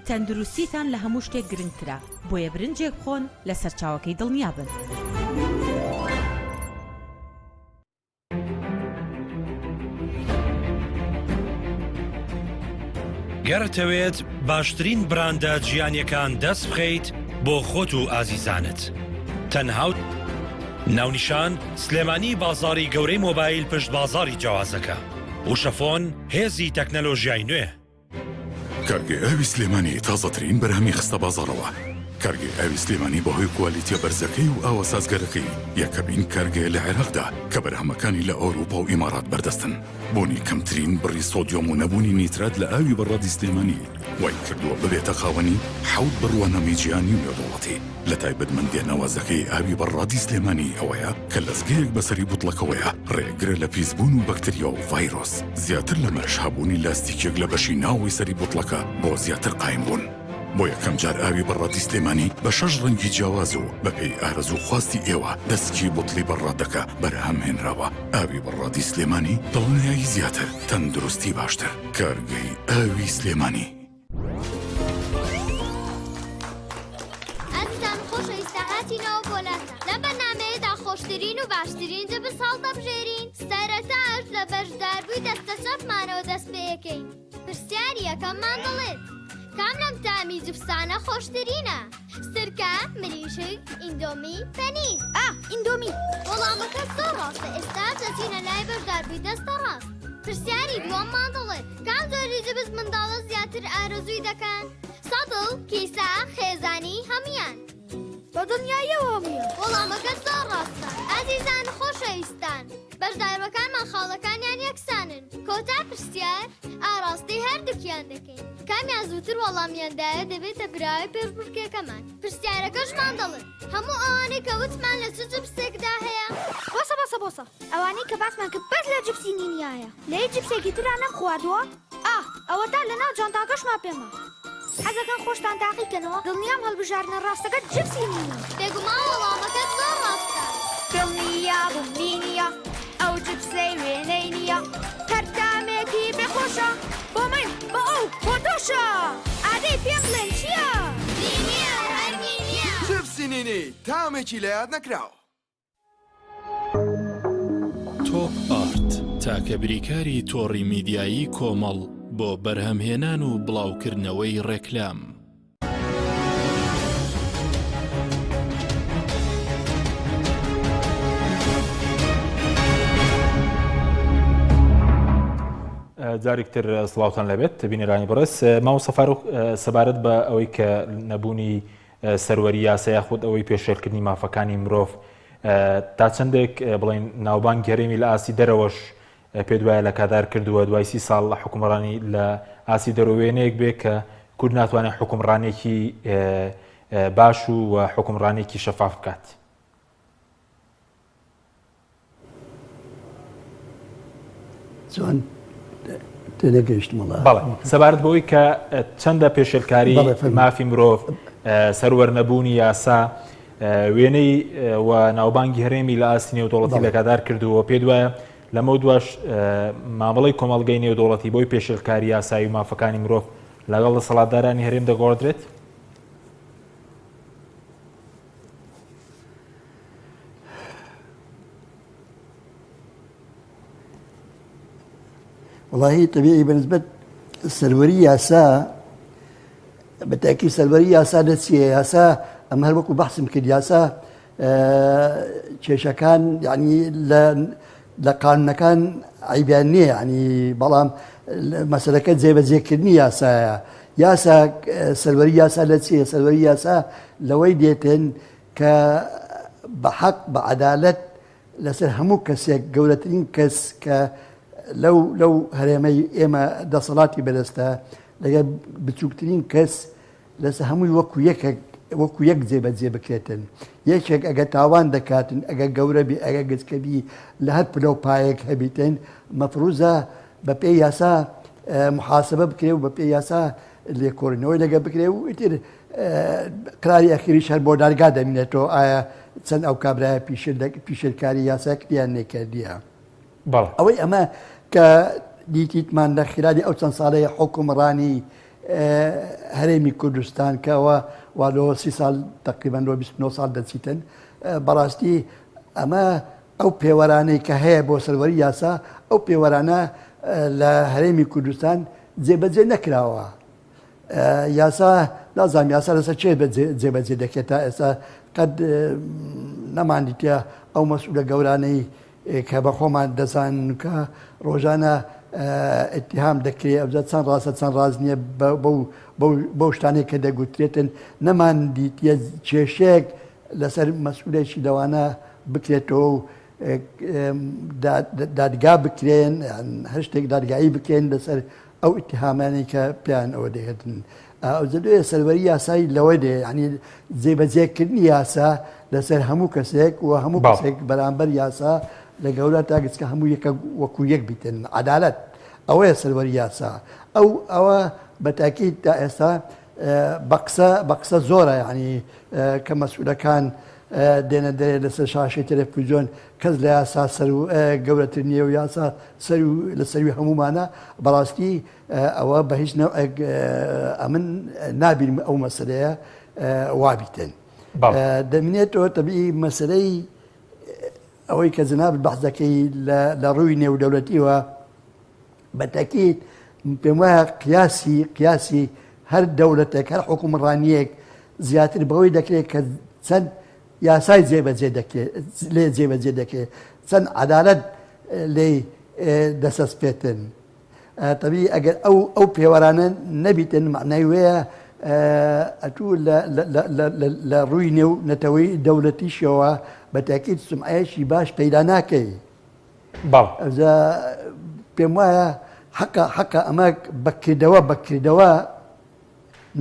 تەندروستیتان لە هەموو شتێک گرنگترە، بۆیە برنجێک بخۆن لە سەرچاوەکەی دڵنیابن.
گەر ئەتەوێت باشترین براندە جیهانیەکان دەست بخەیت بۆ خۆت و ئازیزانت تەنها و ناونیشان سلێمانی بازاری گەورەی مۆبایل پشت بازاری جیاوازەکە وشەفۆن هێزی تەکنەلۆژیای نوێ.
کارگەی ئاوی سلێمانی تازەترین بەرهەمی خستە بازاڕەوە. کارگەی ئاوی سلێمانی بەهۆی کوالیتیە بەرزەکەی و ئاوە سازگەرەکەی یەکەمین کارگەیە لە عێراقدا کە بەرهەمەکانی لە ئەوروپا و ئیمارات بەردەستن. بوونی کەمترین بڕی سۆدیۆم و نەبوونی نیترات لە ئاوی بەڕادی سلێمانی وای کردووە ببێتە خاوەنی حەوت بڕوانامەی جیهانی و نێودەوڵەتی. لە تایبەتمەندیە ناوازەکەی ئاوی بەڕادی سلێمانی ئەوەیە کە لەزگەیەک بەسەری بوتڵەکەوەیە ڕێگرە لە پیسبوون و بەکتریا و ڤایرۆس. زیاتر لەمەش هەبوونی لاستیکێک لە بەشی ناوەوەی سەری بوتڵەکە بۆ زیاتر قایم بوون. بۆ یەکەم جار ئاوی بەڕادی سلێمانی بە شەش ڕەنگی جیاواز و بەپێی ئارەزوو خواستی ئێوە دەسکی بوتڵی بەڕادەکە بەرهەم هێنراوە. ئاوی بەڕادی سلێمانی دڵنیایی زیاتر، تەندروستی باشتر. کارگەی ئاوی سلێمانی.
ئازیزان و خۆشەویستان هاتینەوە بۆ لاتان لەم بەرنامەیەدا خۆشترین و باشترین جبس هەڵدەبژێرین سەرەتاش لە بەشداربووی دەستە چەپمانەوە دەست پێیەکەین پرسیاری یەکەممان دەڵێت کام لەم تامی جبسانە خۆشترینە سرکە مریشک ئیندۆمی پەنیر
ئا ئیندۆمی
وەڵامەکە زۆر ڕاستە ئێستا دەچینە لای بەشداربووی دەستە ڕاست پرسیاری دووەممان دەڵێت کام جۆری جبس منداڵە زیاتر ئارەزووی دەکەن؟ سەتڵ، کیسە، خێزانی، هەموویان.
بە دڵنیاییەوە هەموویان.
وەڵامەکە زۆر ڕاستە. ئازیزان و خۆشەویستان، بەشداربەکانمان خاڵەکانیان یەکسانن. کۆتا پرسیار ئاڕاستەی هەردووکیان دەکەین. کامیان زووتر وەڵامیان دایە دەبێتە براوەی پێشبڕکێکەمان. پرسیارەکەشمان دەڵێت، هەموو ئەوانەی کە وتمان لە چ جبسێکدا هەیە؟
بۆسە بۆسە بۆسە. ئەوانەی کە باسمان کرد بەس لە جپسی نینیایە لە هیچ جپسێکی ترا نەمخواردووە ئاه ئەوەتا لەناو جانتاکەشما پێمە حەزەکەن خۆشتان تاقی کەنەوە دڵنیام هەڵبژاردنە ڕاستەکە جپسی نینی.
بێگومان وەڵامەکەت زۆر ڕاستە.
دڵنیابووم نینیە ئەو جپسەی وێنەی نییە هەر تامێکی بێ خۆشە بۆ من بۆ ئەو بۆ تۆشە ئادەی پێم بڵێن چییە؟
نینیە و هەر نینیە.
جپسی نینی تامێکی لەیاد نەکراو.
تۆپ ئارت، تاکە بریکاری تۆڕی میدیایی کۆمەڵ بۆ بەرهەمهێنان و بڵاوکردنەوەی ڕێکلام.
جارێک تر سڵاوتان لەبێت بینەرانی بەڕێز مامۆستا فاروق سەبارەت بە ئەوەی کە نەبوونی سەروەری یاسا یاخود ئەوەی پێشێلکردنی مافەکانی مرۆڤ تا چەندێک بڵێن ناوبانگی هەرێمی لە ئاستی دەرەوەش پێت وایە لە کادار کردووە دوای سی ساڵ لە حکومڕانی لە ئاستی دەرەوە وێنەیەک بێ کە کورد ناتوانێت حکومڕانێکی باش و حکومڕانێکی شەفاف بکات.
چۆن تێنەگەیشتم وەڵا.
بەڵێ سەبارەت بەوەی کە چەندە پێشێلکاری مافی مرۆڤ، سەروەر نەبوونی یاسا، وێنەی و ناوبانگی هەرێمی لە ئاستی نێودەوڵەتی لەکادار کردووە، پێت وایە لەمەودواش مامەڵەی کۆمەڵگەی نێودەوڵەتی بۆی پێشێلکاری یاسایی و مافەکانی مرۆڤ لەگەڵ دەسەڵاتدارانی هەرێم دەگۆڕدرێت؟
وەڵاهی تەبیعی بە نسبەت سەروەری یاسا بە تاکی سەروەری یاسا لە چیە یاسا ئەم هەر وەکو بەحسم کرد یاسا کێشەکان یعنی لە لە قانونەکان عیبیان نییە ینی بەڵام مەسەرەکە جێبەجێکردنی یاسایە یاسا سەروەری یاسا لە چیە سەروەری یاسا لەوەی دێتن کە بە حەق بە عەدالەت لەسەر هەموو کەسێک گەورەترین کەس کە لەو لەو هەرێمەی ئێمە دەسەڵاتی بەدەستە لەگەڵ بچووکترین کەس لەسەر هەمووی وەکو یەکێک وەکو یەک جێبەجێ بکرێتن یەکێک ئەگەر تاوان دەکاتن ئەگەر گەورە بی ئەگەر گچکە بی لە هەر پلە و پایەک هەبیتن مەفروزە بە پێی یاسا محاسبە بکرێ و بە پێی یاسا لێکۆڵینەوەی لەگە بکرێ و ئیتر قراری ئەخیریش هەر بۆ دادگا دەمینێتەوە ئایا چەند ئەو کابرایە پیشێلکاری یاسا کردیان نەیکردیە. ئەوەی ئەمە کە دیتیتمان لە خلالی ئەو چەند ساڵەی حوکمڕانی هەرێمی کوردستان کە ئەوە وا لۆ سی ساڵ تقریبا لۆ 29 ساڵ دەچیتن بەڕاستی ئەمە ئەو پێوەرانەی کە هەیە بۆ سەروەری یاسا ئەو پێوەرانە لە هەرێمی کوردستان جێبەجێ نەکراوە. یاسا نازانم یاسا لەسەر چێ جێبەجێ دەکرێت تا ئێستا قەت نەماندیتە ئەو مەسئولە گەورانەی کە بە خۆمان دەزانن کە ڕۆژانە اتهام دەکرێت ئەوجا چەند ڕاستە چەند ڕاست نییە بەو شتانەی کە دەگوترێتن نەمان دیتە کێشەیەک لەسەر مەسئولێکی لەوانە بکرێتەوە و دادگا بکرێن هەر شتێک دادگایی بکرێن لەسەر ئەو ئیتیهامانەی کە پێیان ئەوە دەهێتن ئەوجا سەروەری یاسایی لەوە دێ یعنی جێبەجێکردنی یاسا لەسەر هەموو کەسێک و هەموو کەسێک بەرامبەر یاسا لە گەورە تا گچکە هەموو یەکە وەکو یەک بیتن عەدالەت ئەوەیە سەروەری یاسا ئەو ئەوە بە تاکید تا ئێستا بە قسە بە قسە زۆرە یعنی کە مەسئولەکان دێنە دەرێ لەسەر شاشەی تەلەفزیۆن کەس لە یاسا سەر و گەورەتر نییە و یاسا سەر و لە سەروی هەموومانە بەڕاستی ئەوە بە هیچ نەوعێک ئەمن نابینم ئەو مەسەلەیە وابیتن دەمینێتەوە تەبیعی مەسەلەی ئەوەی کە جەنابت بەحس دەکەی لە ڕووی نێودەولەتیوە بە تەکید پێم وایە قیاسی قیاسی هەر دەولەتێک هەر حکومڕانیەک زیاتر بەوەی دەکرێت کە چەند یاسای جێبەجێ دەکرێت لێ جێبەجێ دەکرێت چەند عەدالەت لێی دەسەسپێتن تەبی ئەگەر ئەو ئەو پێوەرانە نەبیتن معنای وەیە ئەتوو لە ڕووی نێو نەتەوەی دەولەتیشەوە بە تاکیت سمعەیەکی باش پەیدا ناکەی
بەڵێ.
ئەوجا پێم وایە حەقە حەقە ئەمە بەکردەوە بەکردەوە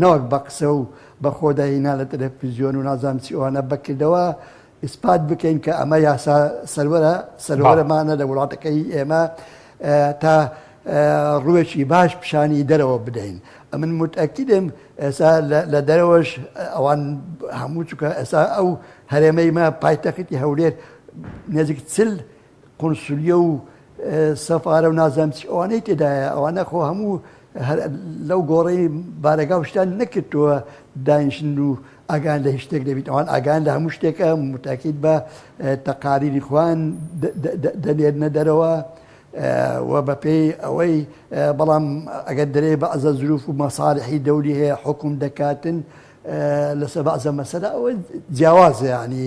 نەوەک بە قسە و بە خۆداهینان لە تەلەفزیۆن و نازانم چی ئەوانە بەکردەوە ئیسپات بکەین کە ئەمە یاسا سەروەرە سەروەرەمانە لە وڵاتەکەی ئێمە تا ڕووێکی باش پیشانی دەرەوە بدەین ئەمن متئەکیدم ئێستا لە دەرەوەش ئەوان هەموو چکە ئێستا ئەو هەرێمەی مە پایتەختی هەولێر نێزیک چل قونسولیە و سەفارە و نازانم چی ئەوانەی تێدایە ئەوانە خۆ هەموو لەو گۆڕەی بارەگا و شتان نەکردووە دانیشن و ئاگان لە هیچ شتێک دەبیت ئەوان ئاگان لە هەموو شتێکە متاکید بە تەقاریری خوان دەنێرنە دەرەوە و بەپێی ئەوەی بەڵام ئەگەر دەرێ بەعزە زروف و مەساڵحی دەولی هەیە حکوم دەکاتن لەسەر بەعزە مەسەلە ئەوە جیاوازە یعنی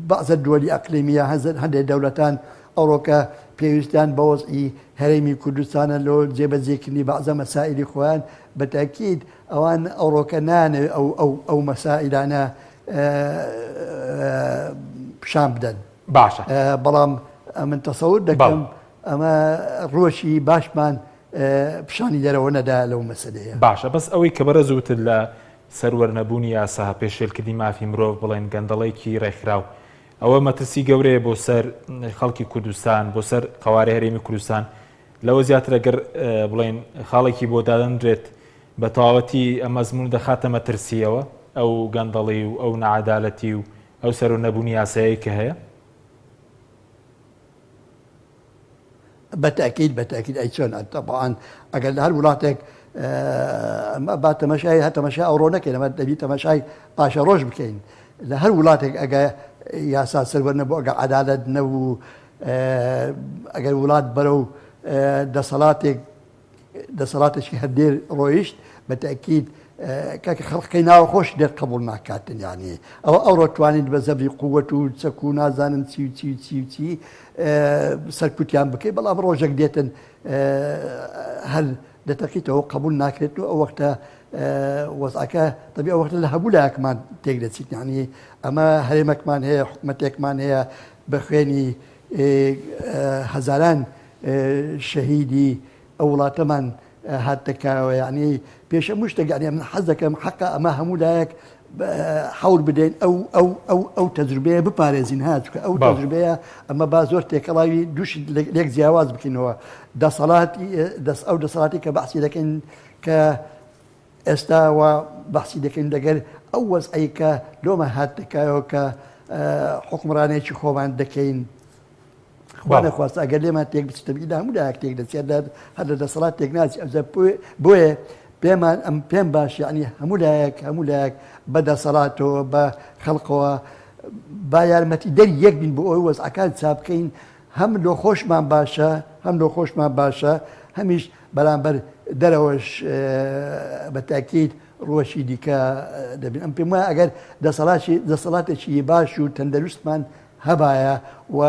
بەعزە دووەلی ئەقلیمیە هەندێک دەولەتان ئەوڕۆکە پێویستیان بە وەزعی هەرێمی کوردستانە لۆ جێبەجێکردنی بەعزە مەسائلی خۆیان بە تاکید ئەوان ئەوڕۆکە نانەوێت ئەو ئەو ئەو مەسائلانە پیشان بدەن
باشە
بەڵام ئەمن تەسەور دەکەم ئەمە ڕووەکی باشمان پیشانی دەرەوە نەدا لەو مەسەلەیە.
باشە بەس ئەوەی کە بەڕێز وتت لە سەروەر نەبوونی یاسا، پێشێلکردنی مافی مرۆڤ، بڵێن گەندەڵێکی ڕێکخراو. ئەوە مەترسی گەورەیە بۆ سەر خەڵکی کوردستان بۆ سەر قەوارەی هەرێمی کوردستان لەوە زیاتر ئەگەر بڵێن خاڵێکی بۆ دادەنرێت بە تەواوەتی ئەم ئەزموون دەخاتە مەترسییەوە ئەو گەندەڵی و ئەو نەعەدالەتی و ئەو سەرو نەبوونی یاسایەی کە هەیە.
بە تەئکید بە تەئکید ئەی چۆن تەبعەن ئەگەر لە هەر وڵاتێک ئەمە با تەمەشای هەر تەمەشای ئەوڕۆ نەکەین ئەمە دەبی تەمەشای پاشەڕۆژ بکەین لە هەر وڵاتێک ئەگە یاسا سەروەر نەبوو ئەگە عەدالەت نەبوو ئەگەر وڵات بەرەو دەسەڵاتێک دەسەڵاتێکی هەردێر ڕۆیشت بە تەئکید کاکە خەڵقەکەی ناوە خۆش دێت قبول ناکاتن یعنی ئەوە ئەوڕۆ توانیت بە زەبری قووەت و چەک و نازانم چی و چی و چی و چی سەرکوتیان بکەی بەڵام ڕۆژێک دێتن هەر دەتەقیتەوە قبول ناکرێت و ئەو وەختە وەزعەکە دەبی ئەو وەختە لە هەموو لایەکمان تێک دەچیت یعنی ئەمە هەرێمەکمان هەیە حکومەتێکمان هەیە بە خوێنی هەزاران شەهیدی ئەو وڵاتەمان هاتتە کایەوە یعنی پێش هەموو شتێک یعنی من حەز دەکەم حەقە ئەمە هەموو لایەک حەول بدەین ئەو ئەو ئەو ئەو تەجروبەیە بپارێزین ها چونکە ئەو تەجروبەیە ئەمە با زۆر تێکەڵاوی دووشت لێک جیاواز بکەینەوە دەسەڵاتی دەست ئەو دەسەڵاتی کە بەحسی دەکەین کە ئێستا وا بەحسی دەکەین لەگەر ئەو وەزعەی کە لۆمە هاتتە کایەوە کە حوکمڕانێکی خۆمان دەکەین خوا نەخواستە ئەگەر لێمان تێک بچێت لە هەموو لایەک تێک دەچێت هەر لە دەسەڵات تێک ناچێت ئەوجا بۆیە پێمان ئەم پێم باش یعنی هەموو لایەک هەموو لایەک بە دەسەڵاتەوە بە خەڵقەوە با یارمەتی دەری یەک بین بۆ ئەوەی وەزعەکان چا بکەین هەم لۆ خۆشمان باشە هەم لۆ خۆشمان باشە هەمیش بەرامبەر دەرەوەش بە تاکید ڕووەکی دیکە دەبین ئەم پێم وایە ئەگەر دەسەڵاتی دەسەڵاتێکی باش و تەندەروستمان هەبایە و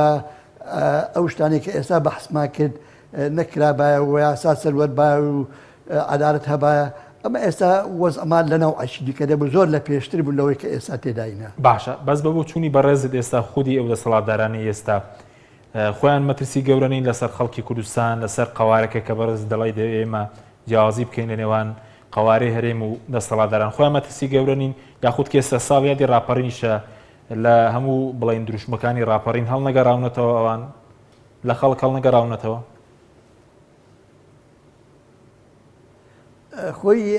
ئەو شتانەی کە ئێستا بەحسمان کرد نەکرابایە و یاسا سەروەر بایە و عەدالەت هەبایە ئەمە ئێستا وەزعمان لە نەوعێکی دیکە دەبوو زۆر لە پێشتر بوو لەوەی کە ئێستا تێداینە.
باشە بەس بە بۆچوونی بەڕێزت ئێستا خودی ئەو دەسەڵاتدارانەی ئێستا خۆیان مەترسی گەورە نین لەسەر خەڵکی کوردستان لەسەر قەوارەکە کە بەڕێزت دەڵێی دەوێ ئێمە جیاوازی بکەین لە نێوان قەوارەی هەرێم و دەسەڵاتداران خۆیان مەترسی گەورە نین یاخود کە ئێستا ساڵیادی ڕاپەڕینیشە لە هەموو بڵێن دروشمەکانی ڕاپەڕین هەڵنەگەڕاونەتەوە ئەوان لە خەڵک هەڵنەگەڕاونەتەوە؟
خۆی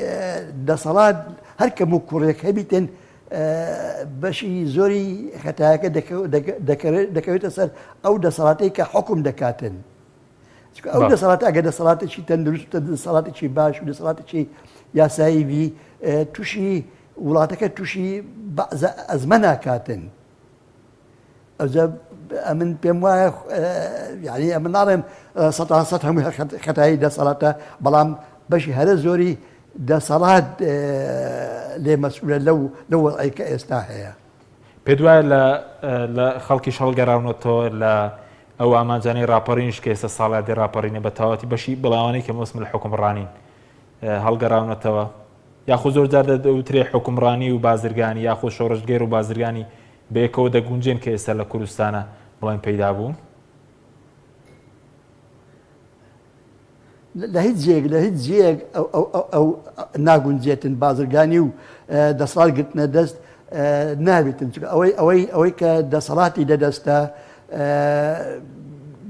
دەسەڵات هەر کەم و کوڕێک هەبیتن بەشی زۆری خەتایەکە دەکەوێتە سەر ئەو دەسەڵاتەی کە حکوم دەکاتن ئەو دەسەڵات ئەگە دەسەڵاتێکی تەندروست دەسەڵاتێکی باش و دەسەڵاتێکی یاسایی بی تووشی وڵاتەکە تووشی بەعزە ئەزمە ناکاتن ئەوجا ئەمن پێم وایە یعنی ئەمن ناڵێم سەتا سەد هەمووی خەتایی دەسەڵاتە بەڵام بەشی هەرە زۆری دەسەڵات لێ مەسئولە لەو لەو وەزعەی کە ئێستا هەیە.
پێت وایە لە لە خەڵکیش هەڵگەراونەتەوە لە ئەو ئامانجانەی ڕاپەڕینیش کە ئێستا ساڵیادی ڕاپەڕینە بە تەواوەتی بەشی بڵاوانەی کە مەبەستم لە حوکمڕانین هەڵگەڕاونەتەوە؟ یاخود زۆر جار دەوترێ حوکمڕانی و بازرگانی یاخود شۆڕشگێر و بازرگانی بەیەکەوە دەگونجێن کە ئێستا لە کوردستانە بڵێن پەیدا بوون؟
لە هیچ جێیەک لە هیچ جێیەک ئەو ناگونجێتن بازرگانی و دەسەڵات گرتنە دەست نابێتن چونکە ئەوەی ئەوەی ئەوەی کە دەسەڵاتی لەدەستە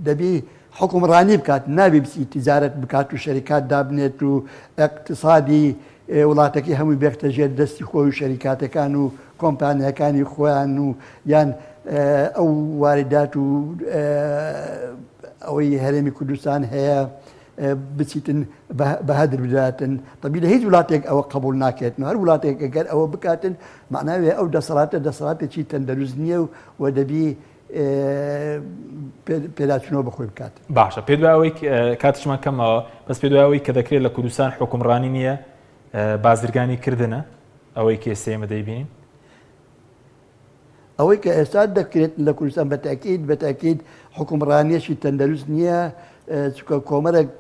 دەبی حوکمڕانی بکات نابی بچی تیجارەت بکات و شەریکات دابنێت و ئیقتسادی وڵاتەکەی هەمووی بێختە ژێر دەستی خۆی و شەریکاتەکان و کۆمپانیاکانی خۆیان و یان ئەو واردات و ئەوەی هەرێمی کوردستان هەیە بچیتن بە هەدر بداتن طبی لە هیچ وڵاتێک ئەوە قبول ناکرێت هەر وڵاتێک ئەگەر ئەوە بکاتن معناوێ ئەو دەسەڵاتە دەسەڵاتێکی تەندروست نییە و و دەبی پێداچوونەوە بە خۆی بکات.
باشە پێت وایە ئەوەی کاتیشمان کەم ماوە بەس پێت وایە ئەوەی کە دەکرێت لە کوردستان حوکمڕانی نییە بازرگانی کردنە ئەوەی کە ئێستا ئێمە دەیبینین؟
ئەوەی کە ئێستا دەکرێت لە کوردستان بە تاکید بە تاکید حکومڕانیەکی تەندروست نییە چونکە کۆمەرێک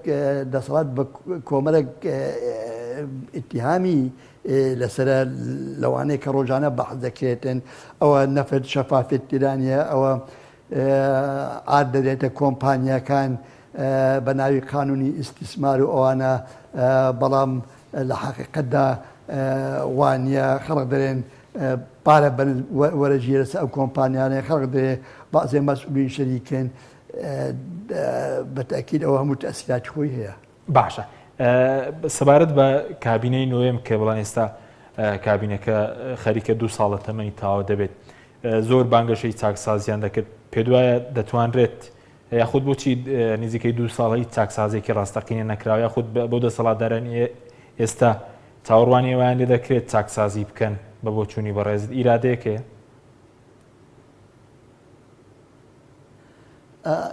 دەسەڵات بە کۆمەرێک ئیتیهامی لەسەرە لەوانەیە کە ڕۆژانە بەحس دەکرێتن ئەوە نەفت شەفافیت تێدا نییە ئەوە عارد دەدرێتە کۆمپانیاکان بە ناوی قانونی ئیستیسمار و ئەوانە بەڵام لە حەقیقەتدا وانە خەڵک دەرێن. پارە بەرز وەرەگیرە سەر ئەو کۆمپانیانەی خەڵک دەیێ بەعزێ مەسئولین شەریکن بە تەئکید ئەوە هەموو تەئسیراتی خۆی هەیە.
باشە سەبارەت بە کابینەی نۆیەم کە بڵێن ئێستا کابینەکە خەریکە دوو ساڵە تەمەنی تەواو دەبێت زۆر بانگەشەی چاکسازیان دەکرد پێدوایە دەتوانرێت یاخود بۆچی نزیکەی دوو ساڵە هیچ چاکسازێکی ڕاستەقینە نەکراوە یاخود بۆ دەسەڵاتدارانی ئێستا چاوەڕوانی ئەویان لێ دەکرێت چاکسازی بکەن بە بۆچوونی بەڕێزت ئیرادەیەک هەیە؟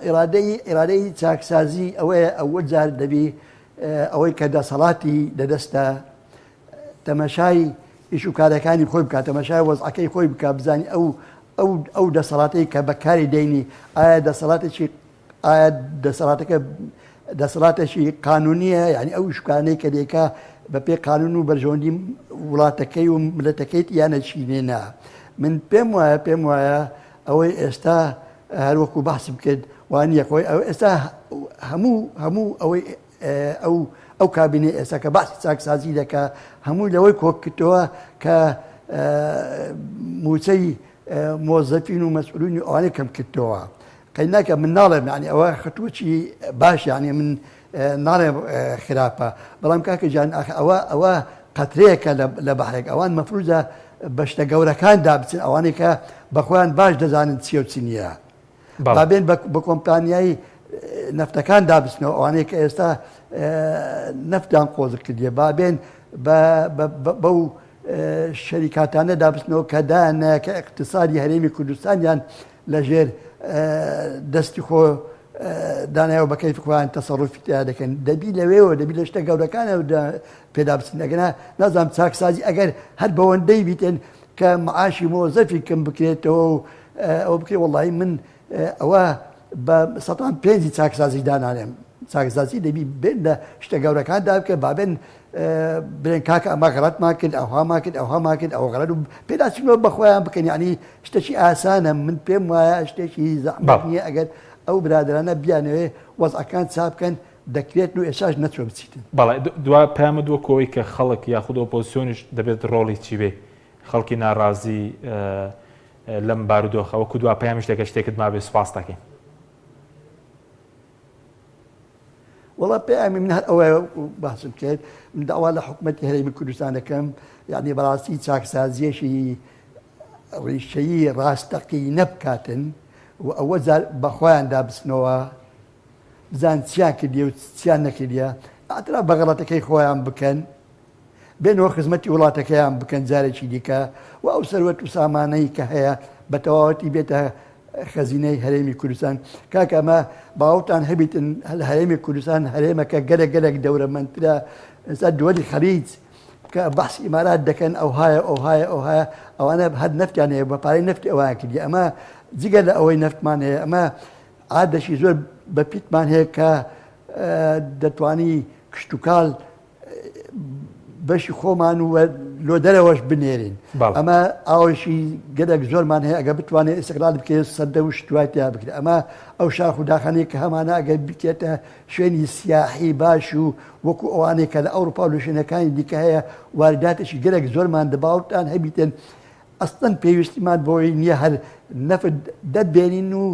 ئیرادەی ئیرادەی چاکسازی ئەوەیە ئەوە جار دەبی ئەوەی کە دەسەڵاتی لەدەستە تەمەشای ئیش و کارەکانی خۆی بکات تەمەشای وەزعەکەی خۆی بکات بزانی ئەو ئەو ئەو دەسەڵاتەی کە بەکاری دێنی ئایا دەسەڵاتێکی ئایا دەسەڵاتەکە دەسەڵاتێکی قانونیە یعنی ئەو شکانەی کە دێکا بە پێی قانون و بەرژەوەندی وڵاتەکەی و ملەتەکەیت یانە چینێ نا من پێم وایە پێم وایە ئەوەی ئێستا هەروەکو باسم کرد وانە خۆی ئەو ئێستا هەموو هەموو ئەوەی ئەو ئەو کابینەی ئێستا کە باسی چاکسازی دەکا هەمووی لەوەی کۆکردەوە کە موچەی مۆزەفین و مەسئولینی ئەوانەی کەم کردەوە قەی ناکە من ناڵێم یعنی ئەوە خەتوەکی باش یعنی من ناڵێم خراپە بەڵام کاکە جان ئاخ ئەوە ئەوە قەترەیەکە لە بەحرێک ئەوان مەفروزە بە شتە گەورەکاندا بچن ئەوانەی کە بەخۆیان باش دەزانن چیە و چی نییە با بێن بە کۆمپانیای نەفتەکان دابچنەوە ئەوانەی کە ئێستا نەفتیان قۆزک کردیە با بێن بەو شەریکاتانە دابچنەوە کە دایانە کە اقتصادی هەرێمی کوردستانیان لەژێر دەستی خۆ دانایەوە بە کەیفی خۆیان تەسەڕوفی تیا دەکەن دەبی لەوێەوە دەبی لە شتە گەورەکانەوە پێدا بچن ئەگەنا نازانم چاکسازی ئەگەر هەر بەوەندەی بیتن کە معاشی مۆزەفی کەم بکرێتەوە و ئەوە بکرێ وەڵی من ئەوە بە سەتان پێنجی چاکسازی دانانێم چاکسازی دەبی بێن لە شتە گەورەکاندا بکە بابێن برێن کاکە ئەمە غەڵەتمان کرد ئەوهامان کرد ئەوهامان کرد ئەوە غەڵەت و پێداچوونەوە بە خۆیان بکەن یعنی شتێکی ئاسانە من پێم وایە شتێکی زەحمەت نییە ئەگەر ئەو برادرانە بیانەوێ وەزعەکان چاک بکەن دەکرێت و ئێستاش نەچوە بچیتن.
بەڵێ دوا پەیامت وەکو ئەوەی کە خەڵک یاخود ئۆپۆزسیۆنیش دەبێت ڕۆڵی چی بێ خەڵکی ناڕازی لەم بارودۆخە وەکو دوا پەیامیش دەگەر شتێکت مابێ سوپاست دەکەین.
وەڵا پەیامی من هەر ئەوەیە باسم کرد من داوا لە حکومەتی هەرێمی کوردستان دەکەم یعنی بەڕاستی چاکسازیەکی ڕیشەیی ڕاستەقینە بکاتن و ئەوە جار بەخۆیاندا بچنەوە بزان چیان کردیە و چیان نەکردیە ئاعتراف بە غەڵەتەکەی خۆیان بکەن بێنەوە خزمەتی وڵاتەکەیان بکەن جارێکی دیکە و ئەو سەروەت و سامانەی کە هەیە بە تەواوەتی بێتە خەزینەی هەرێمی کوردستان کاکە ئەمە باوەڕتان هەبیتن لە هەرێمی کوردستان هەرێمەکە گەلێک گەلێک دەورەمەندترە ئێستا دووەلی خەلیج کە بەحسی ئیمارات دەکەن ئەوهایە ئەوهایە ئەوهایە ئەوانە هەر نەفتیان هەیە بە پارەی نەفتی ئەوان کردی ئەمە جگە لە ئەوەی نەفتمان هەیە ئەمە عادەشی زۆر بە پیتمان هەیە کە دەتوانی کشتتوکال بەشی خۆمان و لۆ دەرەوەش بنێرین ئەمە ئاوشی گەلێک زۆرمان هەیە ئەگە بتوانێت ئیسقلال بکرێت سەدە و شتوای تیا بکرێت ئەمە ئەو شاخ و داخانەی کە هەمانە ئەگەر بکرێتە شوێنی سیاحی باش و وەکو ئەوانەی کە لە ئەوروپا و لە شوێنەکانی دیکە هەیە وارداتێکی گەلێک زۆرمان دەباوتان هەبیتن ئەستەن پێویستیمان بۆی نییە هەر نەفت دەبێنین و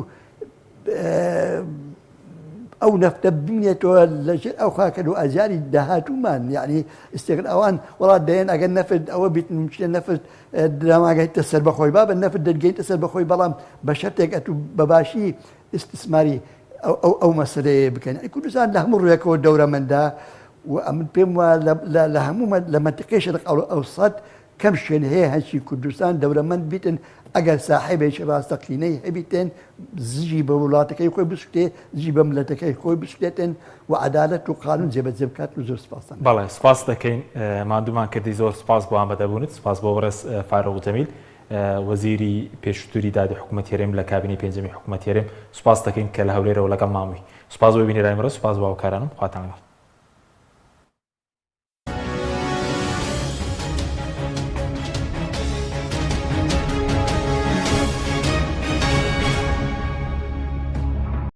ئەو نەفتە بمێنێتەوە لەژێر ئەو خاکە و ئازاری داهاتوومان یعنی استغلال ئەوان وڵات دەیەن ئەگەر نەفت ئەوە بیت مشتە نەفت دراماگەیتە سەر بەخۆی با بە نەفت دەرگەیتە سەر بەخۆی بەڵام بە شەرتێک ئەتوو بە باشی استثماری ئەو ئەو مەسلەیە بکەن کوردستان لە هەموو ڕوویەکەوە دەورەمەندە و ئەمن پێم وایە لە هەموو لە مەنتیقەی شەرق ئەوسەت کەم شوێن هەیە هەرچی کوردستان دەورەمەند بیتن ئەگەر ساحێبێکی ڕاستەقینەی هەبیتن زژی بە وڵاتەکەی خۆی بسوتێ زژی بە ملەتەکەی خۆی بسوتێتن و عەدالەت و قانون جێبەجێ بکات و زۆر سپاستان.
بەڵێ سپاست دەکەین ماندوومان کردی زۆر سپاس بۆ ئامادەبوونت سپاس بۆ بەڕێز فاروق جەمیل وەزیری پێشووتری دادی حکوومەتی هەرێم لە کابینەی پێنجەمی حکوومەتی هەرێم سپاست دەکەین کە لە هەولێرەوە لەگەڵمان بووی سپاس بۆ بینەرانی بەڕێز سپاس بۆ هاوکارانم خواتان لەگەڵ.